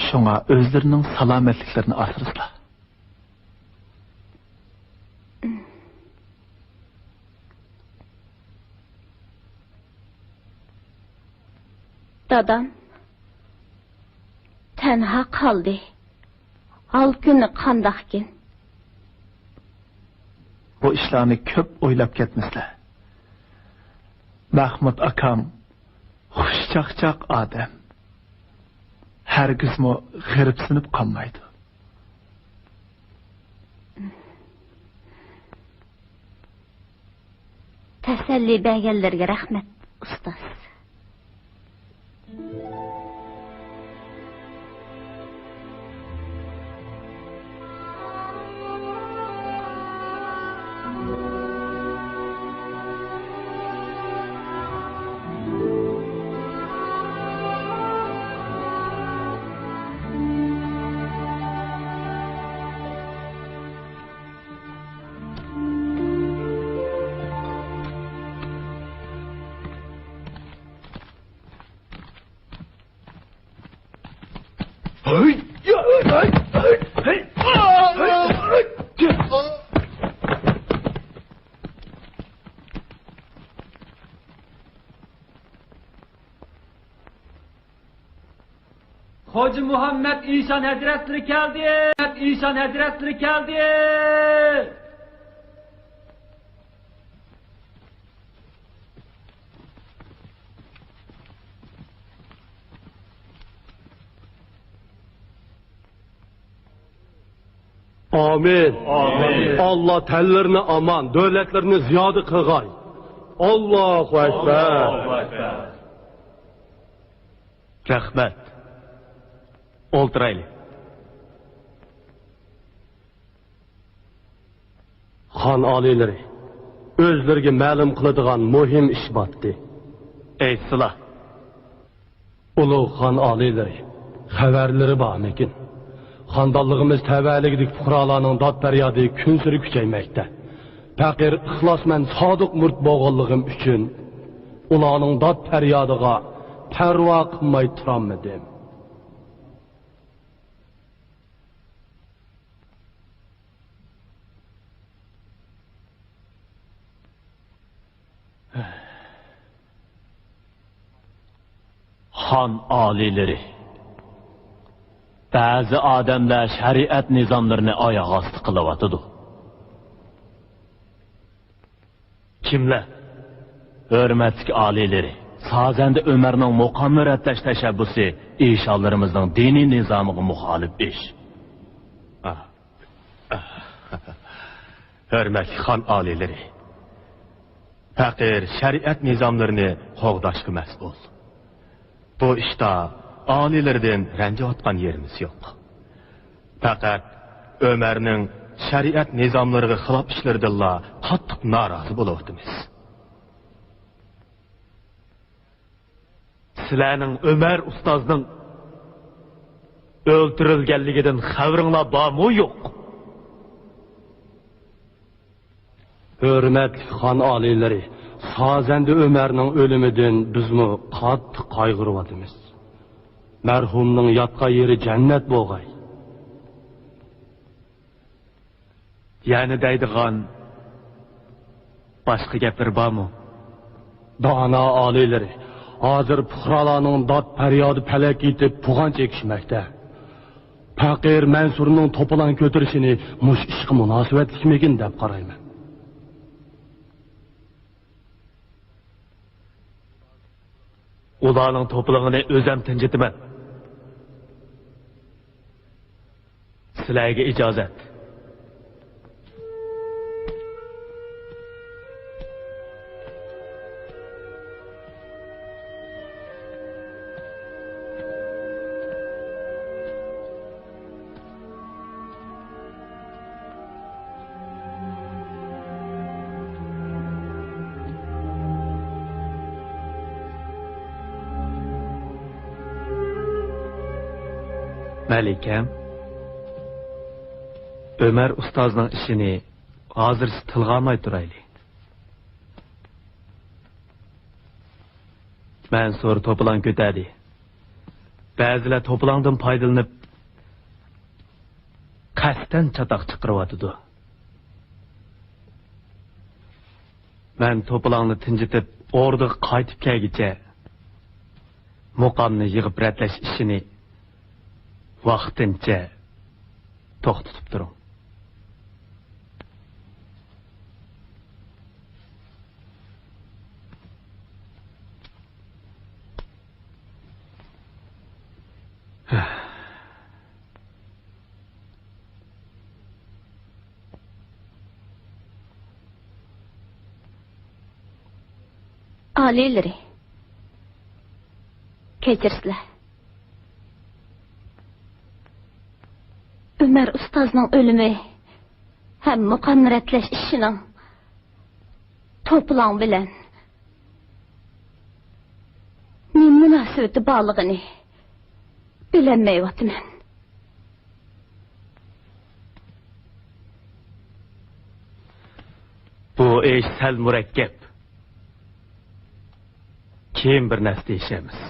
شۇڭا ئۆزلىرىنىڭ سالامەتلىكلىرىنى ئاسرىسىلا. دادام تەنھا قالدى. ھال-كۈنى قانداقكىن؟ بۇ ئىشلارنى كۆپ ئويلاپ كەتمىسىلە. مەخمۇت ئاكام خۇشچاقچاق ئادەم. ھەرگىزمۇ غېرىبسىنىپ قالمايدۇ. تەسەللى بەرگەنلىرىگە رەھمەت، ئۇستاز. خوجا مۇھەممەد ئىشان ھەزرەتلىرى كەلدى! ئىشان ھەزرەتلىرى كەلدى! ئامىن. ئامىن. ئاللا تەنلىرىنى ئامان، دۆلەتلىرىنى زىيادە قىلغاي. ئاللاھۇ ئەكبەر. رەھمەت. ئولتۇرايلى. خان ئالىيلىرى، ئۆزلىرىگە مەلۇم قىلىدىغان مۇھىم ئىش بارتتى. ئېيتسىلا. ئۇلۇغ خان ئالىيلىرى، خەۋەرلىرى بارمىكىن؟ خاندانلىقىمىز تەۋەلىكىدىكى پۇقرالارنىڭ داد-پەريادى كۈنسېرى كۈچەيمەكتە. پەقىر ئىخلاسمەن سادىق مۇرىت بولغانلىقىم ئۈچۈن، ئۇلارنىڭ داد-پەريادىغا پەرۋا قىلماي تۇرالمىدىم. خان ئالىيلىرى، بەزى ئادەملەر شەرىئەت نىزاملىرىنى ئاياغ ئاستى قىلىۋاتىدۇ. كىملەر؟ ھۆرمەتلىك ئالىيلىرى، سازەندە ئۆمەرنىڭ مۇقامنى رەتلەش تەشەببۇسى ئىشانلىرىمىزنىڭ دىنىي نىزامىغا مۇخالىپ ئىش. ھۆرمەتلىك خان ئالىيلىرى، پەقىر شەرىئەت نىزاملىرىنى قوغداشقا مەسئۇل. بۇ ئىشتا ئالىيلىرىدىن رەنجىۋاتقان يېرىمىز يوق. پەقەت ئۆمەرنىڭ شەرىئەت نىزاملىرىغا خىلاپ ئىشلىرىدىنلا قاتتىق نارازى بولۇۋاتىمىز. سىلەرنىڭ ئۆمەر ئۇستازنىڭ ئۆلتۈرۈلگەنلىكىدىن خەۋىرىڭلار بارمۇ يوق؟ ھۆرمەتلىك خان ئالىيلىرى، سازەندە ئۆمەرنىڭ ئۆلۈمىدىن بىزمۇ قاتتىق قايغۇرۇۋاتىمىز. مەرھۇمنىڭ ياتقان يېرى جەننەت بولغاي. يەنە دەيدىغان باشقا گەپلىرى بارمۇ؟ دانا ئالىيلىرى، ھازىر پۇقرالارنىڭ داد پەريادى پەلەككە يېتىپ پۇغان چېكىشمەكتە. پەقىر مەنسۇرنىڭ توپىلاڭ كۆتۈرۈشىنى مۇشۇ ئىشقا مۇناسىۋەتلىكمىكىن دەپ قارايمەن. ئۇلارنىڭ توپىلىڭىنى ئۆزۈم تىنجىتىمەن. سىلەرگە ئىجازەت. مەلىكەم، ئۆمەر ئۇستازنىڭ ئىشىنى ھازىرچە تىلغا ئالماي تۇرايلى. مەنسۇر توپىلاڭ كۆتەردى. بەزىلەر توپىلاڭدىن پايدىلىنىپ، قەستەن چاتاق چىقىرىۋاتىدۇ. مەن توپىلاڭنى تىنجىتىپ، ئوردىغا قايتىپ كەلگۈچە، مۇقامنى يىغىپ رەتلەش ئىشىنى ۋاقتىنچە توختىتىپ تۇرۇڭ. ئالىيلىرى، كەچۈرسىلەر. ئۆمەر ئۇستازنىڭ ئۆلۈمى ھەم مۇقامنى رەتلەش ئىشىنىڭ توپىلاڭ بىلەن نېمە مۇناسىۋىتى بارلىقىنى بىلەلمەيۋاتىمەن. بۇ ئىش سەل مۇرەككەپ. كېيىن بىر نەرسە دېيىشەرمىز.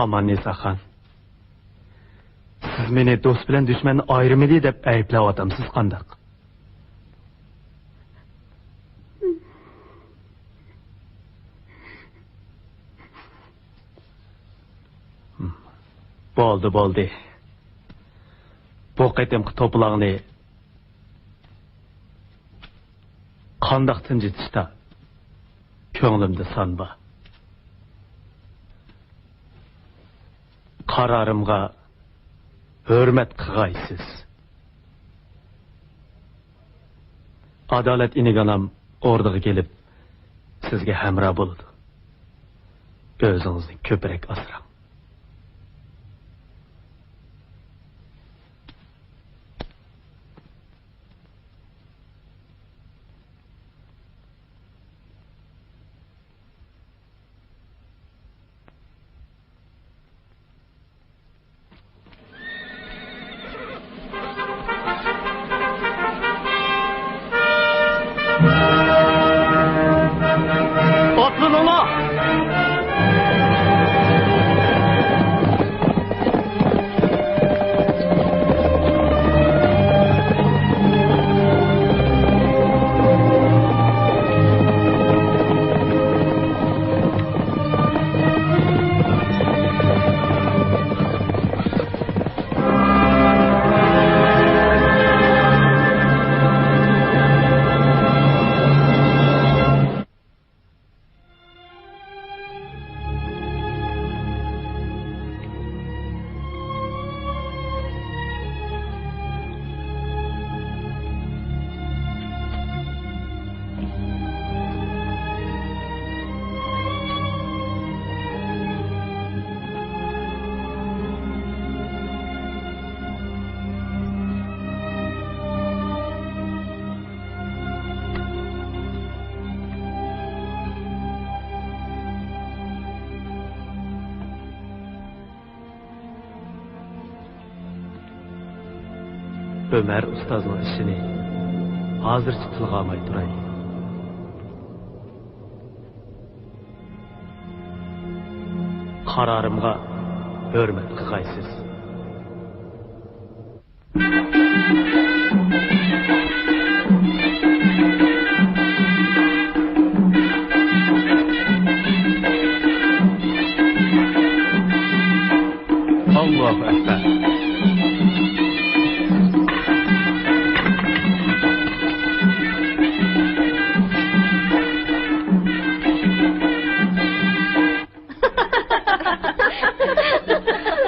ئامان نىساخان، سىز مېنى دوست بىلەن دۈشمەننى ئايرىمىدى دەپ ئەيىبلەۋاتامسىز قانداق؟ بولدى، بولدى. بۇ قېتىمقى توپىلاڭنى قانداق تىنجىتىشتا كۆڭلۈمدە سان بار. قارارىمغا ھۆرمەت قىغايسىز. ئادالەت ئىنىگانام ئوردىغا كېلىپ، سىزگە ھەمراھ بولىدۇ. ئۆزىڭىزنى كۆپرەك ئاسراڭ. ئاتلىنىڭلار! ئۆمەر ئۇستازنىڭ ئىشىنى ھازىرچە تىلغا ئالماي تۇراي. قارارىمغا ھۆرمەت قىغايسىز. ئاللاھۇ ئەكبەر.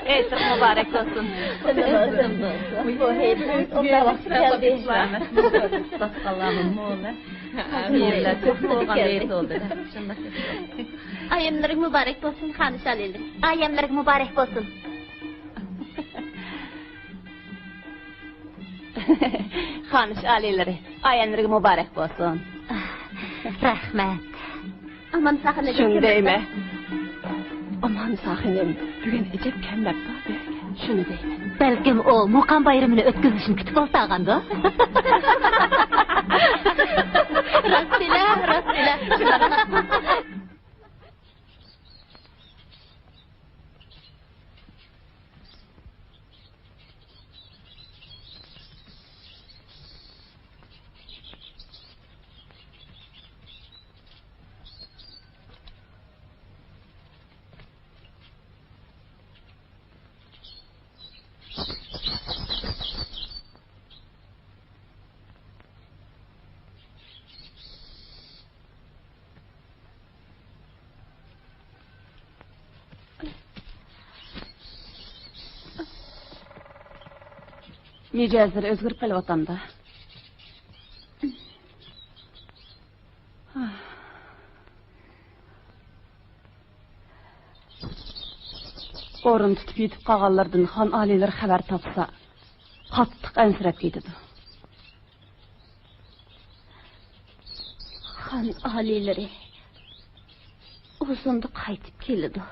ھېيتلىق مۇبارەك بولسۇن. بۇ ھېيت ئوبدان ۋاقتىدا كەلدى. ئۇستازخانلارمۇ مول. ئامىنلار كۆپ بولغان ھېيت بولدى. شۇنداق. ئايەملىرىگە مۇبارەك بولسۇن، خانىش ئالىيلىرى. ئايەملىرىگە مۇبارەك بولسۇن. خانىش ئالىيلىرى، ئايەملىرىگە مۇبارەك بولسۇن. رەھمەت. ئامانسا خېنىم. شۇنى دەيمەن. ئامانسا خېنىم، بۈگۈن ئەجەب كەم بەپتۇ بىزگە. شۇنى دەيمەن. بەلكىم ئۇ مۇقام بايرىمىنى ئۆتكۈزۈشنى كۈتۈپ ئولتۇرغاندۇ؟ راستىلا، راستىلا. مىجەزلىرى ئۆزگىرىپ قېلىۋاتامدا. ئورۇن تۇتۇپ يېتىپ قالغانلىرىدىن خان ئالىيلىرى خەۋەر تاپسا، قاتتىق ئەنسىرەپ كېتىدۇ. خان ئالىيلىرى ئۇزۇندا قايتىپ كېلىدۇ.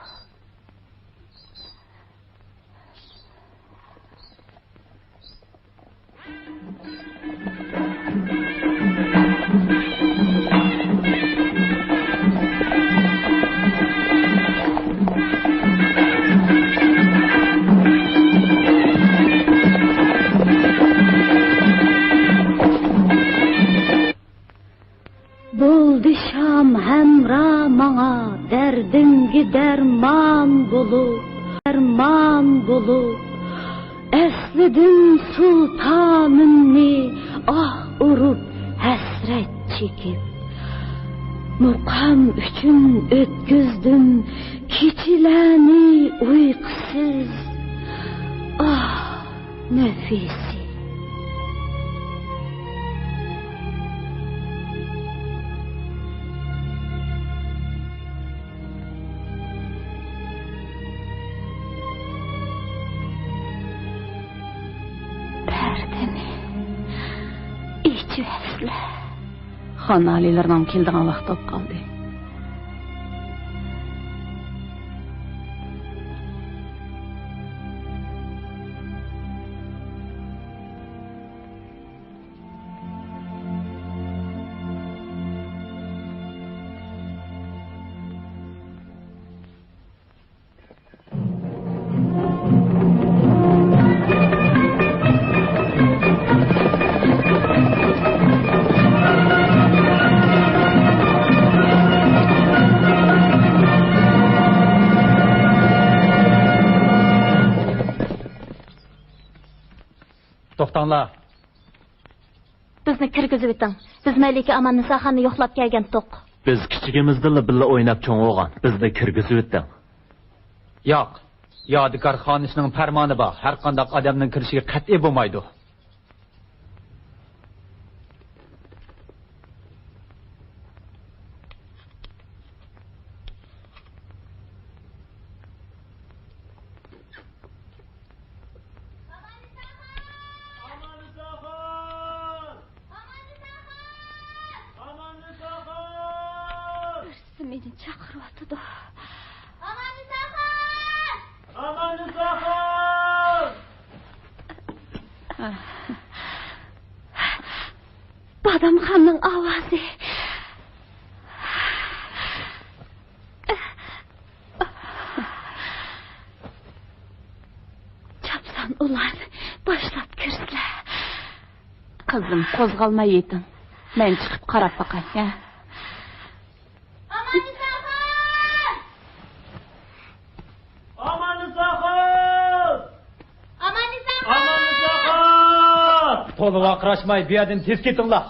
يولدىشىم ھەمراھ ماڭا، دەردىمگە دەرمان بولۇپ، دەرمان بولۇپ. ئەسلىدىم سۇلتانىمنى ئاھ ئۇرۇپ، ھەسرەت چېكىپ. مۇقام ئۈچۈن ئۆتكۈزدۈم كېچىلەرنى ئۇيقۇسىز. ئاھ، نەفىسى. پەردىنى ئېچىۋەتسىلە. خان ئالىيلىرىنىڭ كېلىدىغان ۋاقتى بولۇپ قالدى. توختاڭلار! بىزنى كىرگۈزۈۋېتىڭ. بىز مەلىكە ئاماننىساخاننى يوقلاپ كەلگەنتۇق. بىز كىچىكىمىزدىنلا بىللە ئويناپ چوڭ بولغان. بىزنى كىرگۈزۈۋېتىڭ. ياق. يادىكار خانىشنىڭ پەرمانى بار. ھەرقانداق ئادەمنىڭ كىرىشىگە قەتئىي بولمايدۇ. بىرسى مېنى چاقىرىۋاتىدۇ. ئاماننىساخان! ئاماننىساخان! بادامخاننىڭ ئاۋازى. چاپسان ئۇلار باشلاپ كىرسىلە. قىزىم، قوزغالماي يېتىڭ. مەن چىقىپ قاراپ باقاي، ھە؟ ئاماننىساخان! ئاماننىساخان! ئاماننىساخان! ئاماننىساخان! تولا ۋارقىراشماي، بۇ يەردىن تېز كېتىڭلار!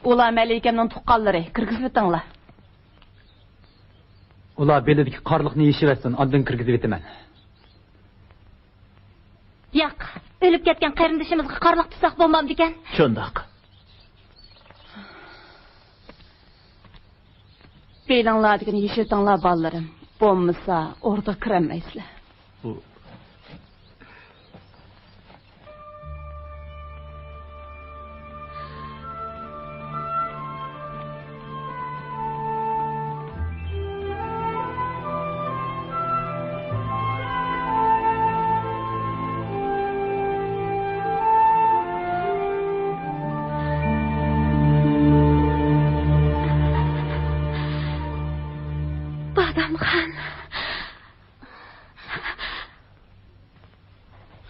ئۇلار مەلىكەمنىڭ تۇغقانلىرى، كىرگۈزۈۋېتىڭلار. ئۇلار بېلىدىكى قارلىقنى يېشىۋەتسۇن، ئاندىن كىرگۈزۈۋېتىمەن. ياق، ئۆلۈپ كەتكەن قېرىندىشىمىزغا قارلىق تۇتساق بولمامدىكەن؟ شۇنداق. بېلىڭلاردىكىنى يېشىۋېتىڭلار، بالىلىرىم. بولمىسا، ئوردىغا كىرەلمەيسىلەر. بۇ بادامخان.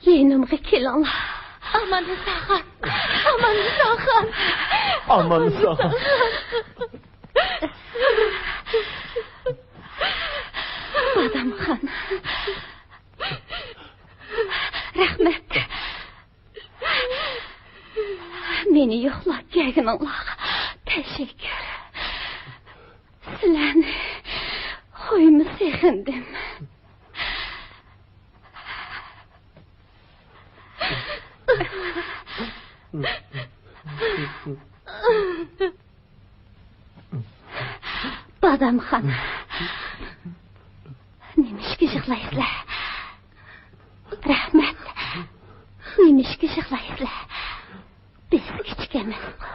يېنىمغا كېلىڭلار. ئاماننىساخان! ئاماننىساخان! ئاماننىساخان! بادامخان. رەھمەت. مېنى يوقلاپ كەلگىنىڭلارغا تەشەككۈر. سىلەرنى خۇيمۇ سېغىندىم. بادامخان، نېمىشقا يىغلايسىلەر؟ رەھمەت، نېمىشقا يىغلايسىلەر؟ بىز كىچىك ئەمەسقۇ.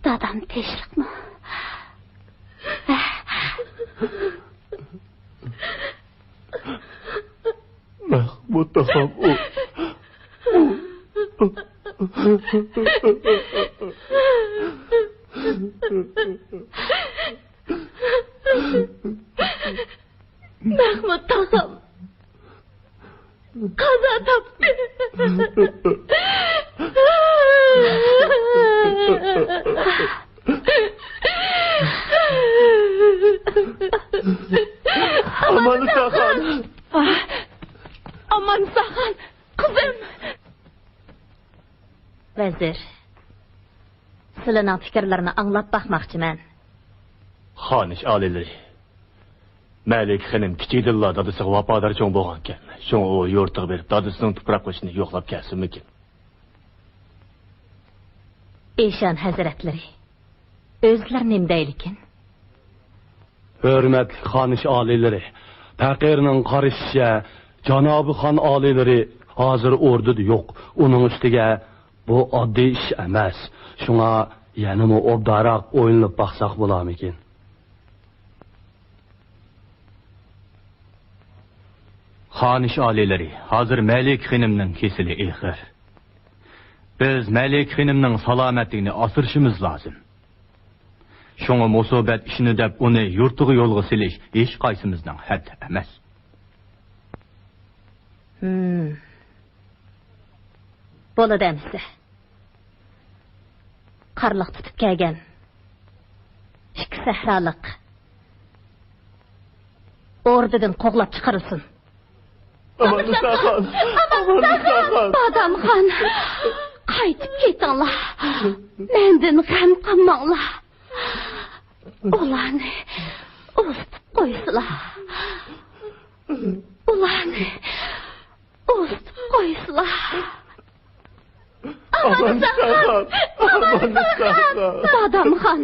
دادام تىنچلىقمۇ؟ ھە؟ مۇتتەخان، ئۇ، ئۇ. مەخمۇت تاغام قازا تاپتى. ئاماننىساخان. ئاماننىساخان، قىزىم. ۋەزىر، سىلىنىڭ پىكىرلىرىنى ئاڭلاپ باقماقچىمەن. خانىش ئالىيلىرى، مەلىكە خېنىم كىچىكىدىنلا دادىسىغا ۋاپادار چوڭ بولغانىكەن. شۇڭا ئۇ يۇرتىغا بېرىپ، دادىسىنىڭ تۇپراق قوشۇنىنى يوقلاپ كەلسۇنمىكىن. ئىشان ھەزرەتلىرى، ئۆزلىرى نېمە دەيدىكىن؟ ھۆرمەتلىك خانىش ئالىيلىرى، پەقىرنىڭ قارىشىچە، جانابىي خان ئالىيلىرى ھازىر ئوردىدا يوق. ئۇنىڭ ئۈستىگە بۇ ئاددىي ئىش ئەمەس. شۇڭا يەنىمۇ ئوبدانراق ئويلىنىپ باقساق بولارمىكىن؟ خانىش ئالىيلىرى، ھازىر مەلىكە خېنىمنىڭ كېسىلى ئېغىر. بىز مەلىكە خېنىمنىڭ سالامەتلىكىنى ئاسرىشىمىز لازىم. شۇڭا مۇسىبەت ئىشىنى دەپ ئۇنى يۇرتىغا يولغا سېلىش ھېچقايسىمىزنىڭ ھەددى ئەمەس. ھىم. بولىدۇ ئەمىسە. قارلىق تۇتۇپ كەلگەن ئىككى سەھرالىق ئوردىدىن قوغلاپ چىقىرىلسۇن. ئاماننىساخان! ئاماننىساخان! بادامخان! قايتىپ كېتىڭلار. مەندىن غەم قىلماڭلار. ئۇلارنى ئۇزىتىپ قويسىلا. ئۇلارنى ئۇزىتىپ قويسىلا. ئاماننىساخان! ئاماننىساخان! بادامخان!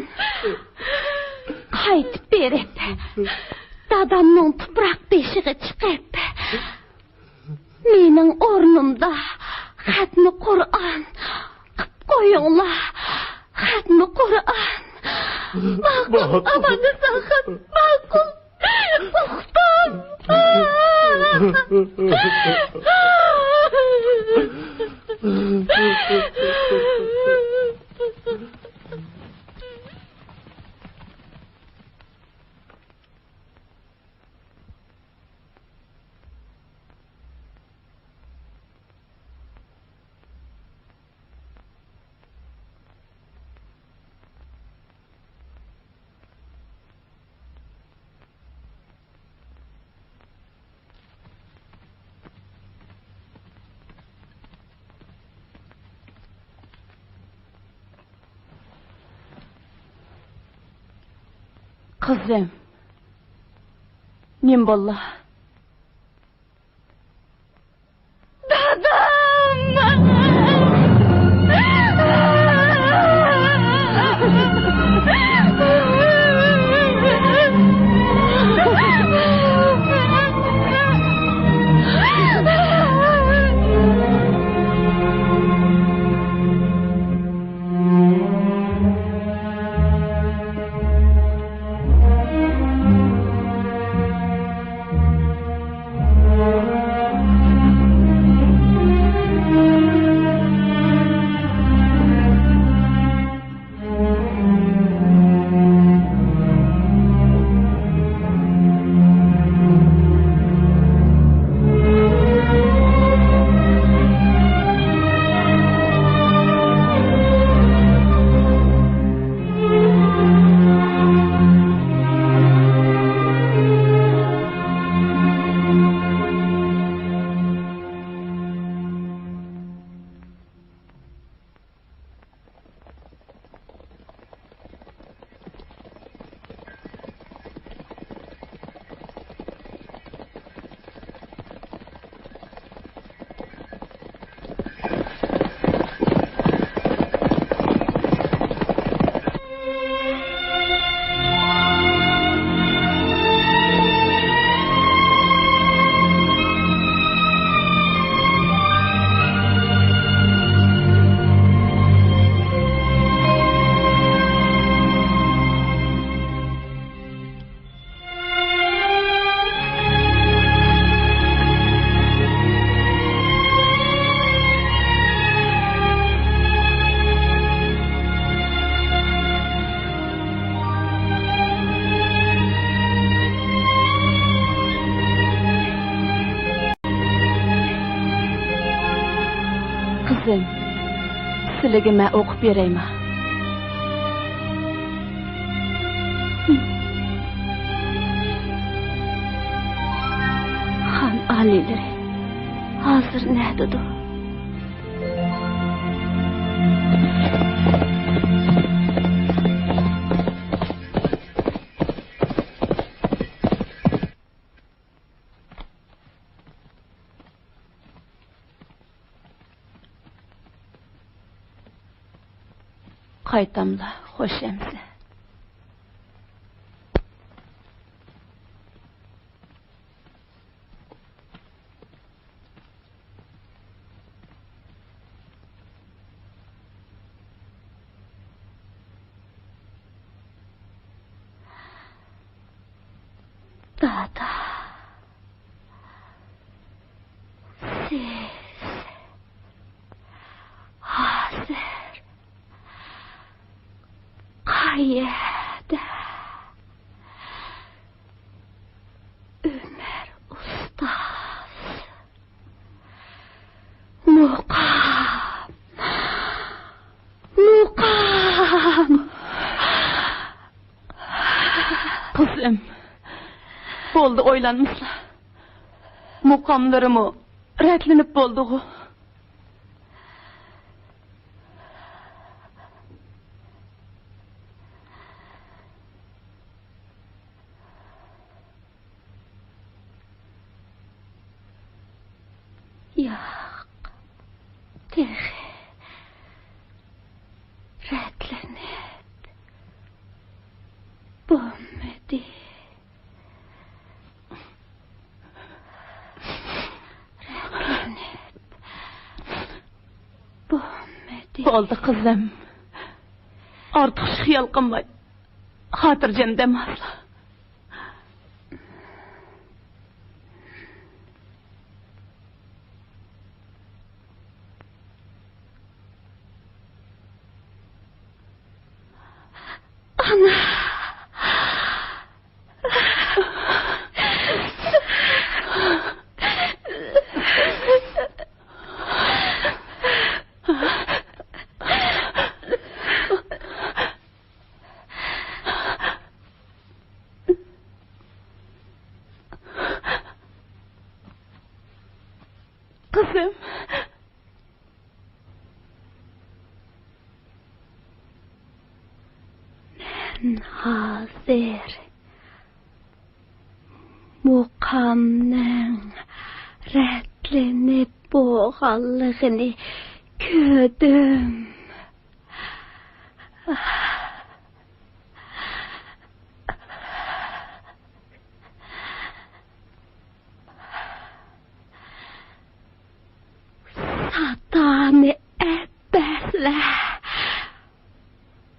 قايتىپ بېرىپ، دادامنىڭ تۇپراق بېشىغا چىقىپ، مېنىڭ ئورنۇمدا خەتمە قۇرئان قىپ قويۇڭلار. خەتمە قۇرئان. ماقۇل، ماقۇل. ئاماننىساخان، ماقۇل. ئۇختۇم. قىزىم، نېمە بولدى؟ دادام! سىلىگە مەن ئوقۇپ بېرەيما؟ خان ئالىيلىرى ھازىر نەدىدۇ؟ قايتاملا خوش ئەمىسە. دادا، سىز ھازىر قەيەردە؟ ئۆمەر ئۇستاز. مۇقام! مۇقام! قىزىم، بولدى ئويلانمىسىلا. مۇقاملىرىمۇ رەتلىنىپ بولدىغۇ. ياق، تېخى رەتلىنىپ بولمىدى. رەتلىنىپ بولمىدى. بولدى، قىزىم. ئارتۇقچە خىيال قىلماي، خاتىرجەم دەم ئالسىلا. ئانا! قىزىم. مەن ھازىر مۇقامنىڭ رەتلىنىپ بولغانلىقىنى كۆردۈم. ساتانى ئەپەسلە،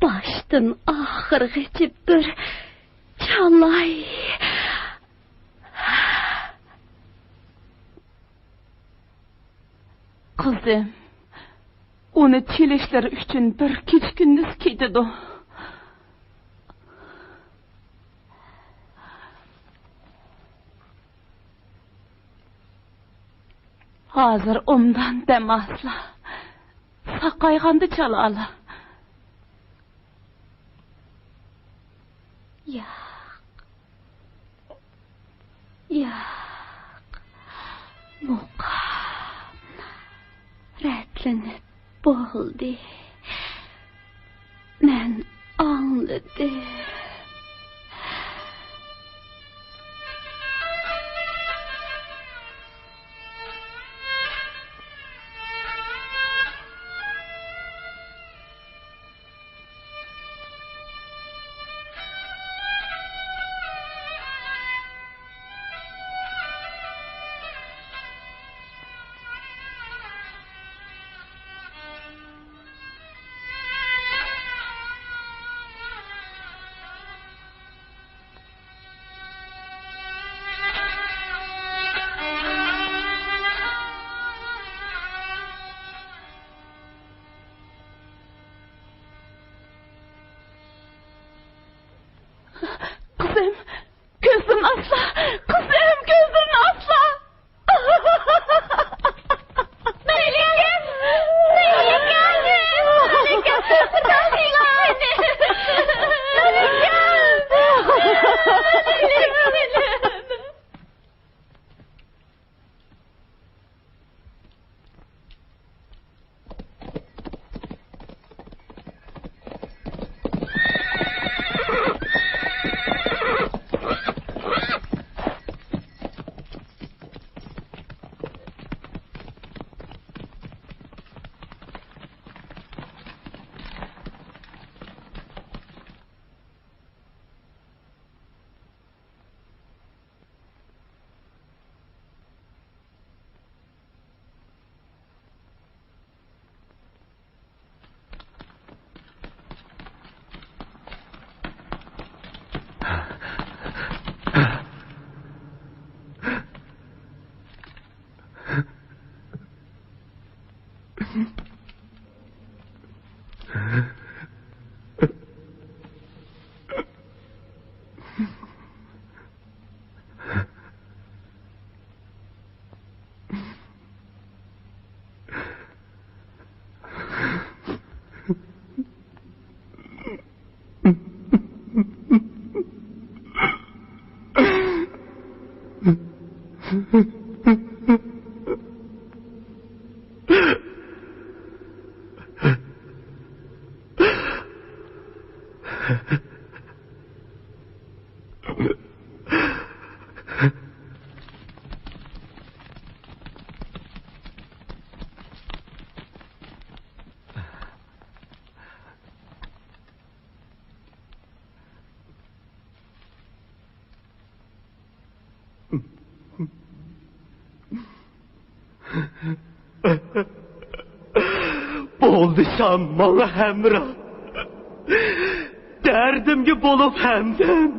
باشتىن ئاخىرغىچە بىر چالاي. قىزىم، ئۇنى چېلىشلىرى ئۈچۈن بىر كېچە-كۈندۈز كېتىدۇ. ھازىر ئوبدان دەم ئالسىلا، ساقايغاندا چالالى. ياق. ياق، مۇقام رەتلىنىپ بولدى. مەن ئاڭلىدىم. بولدى شام ماڭا ھەمراھ، دەردىمگە بولۇپ ھەمدەم.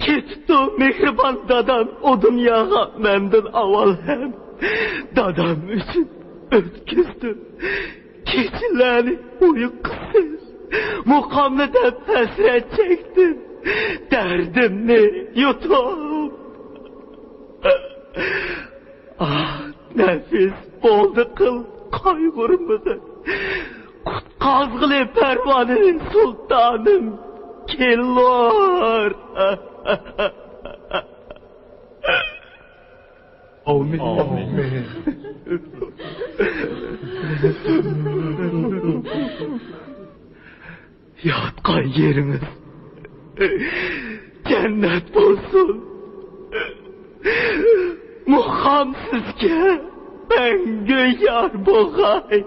كېتىپتۇ مېھرىبان دادام ئۇ دۇنياغا مەندىن ئاۋۋال ھەم. دادام ئۈچۈن ئۆتكۈزدۈم كېچىلەرنى ئۇيقۇسىز، مۇقامنى دەپ ھەسرەت چەكتىم، دەردىمنى يۇتۇپ. ئاھ، نەپىس، بولدى قىل قايغۇرمىغىن، قۇتقازغىلى پەرۋانىنى سۇلتانىم كېلۇر. ئامىن. ئامىن. ياتقان يېرىڭىز جەننەت بولسۇن. مۇقام سىزگە مەڭگۈ يار بولغاي.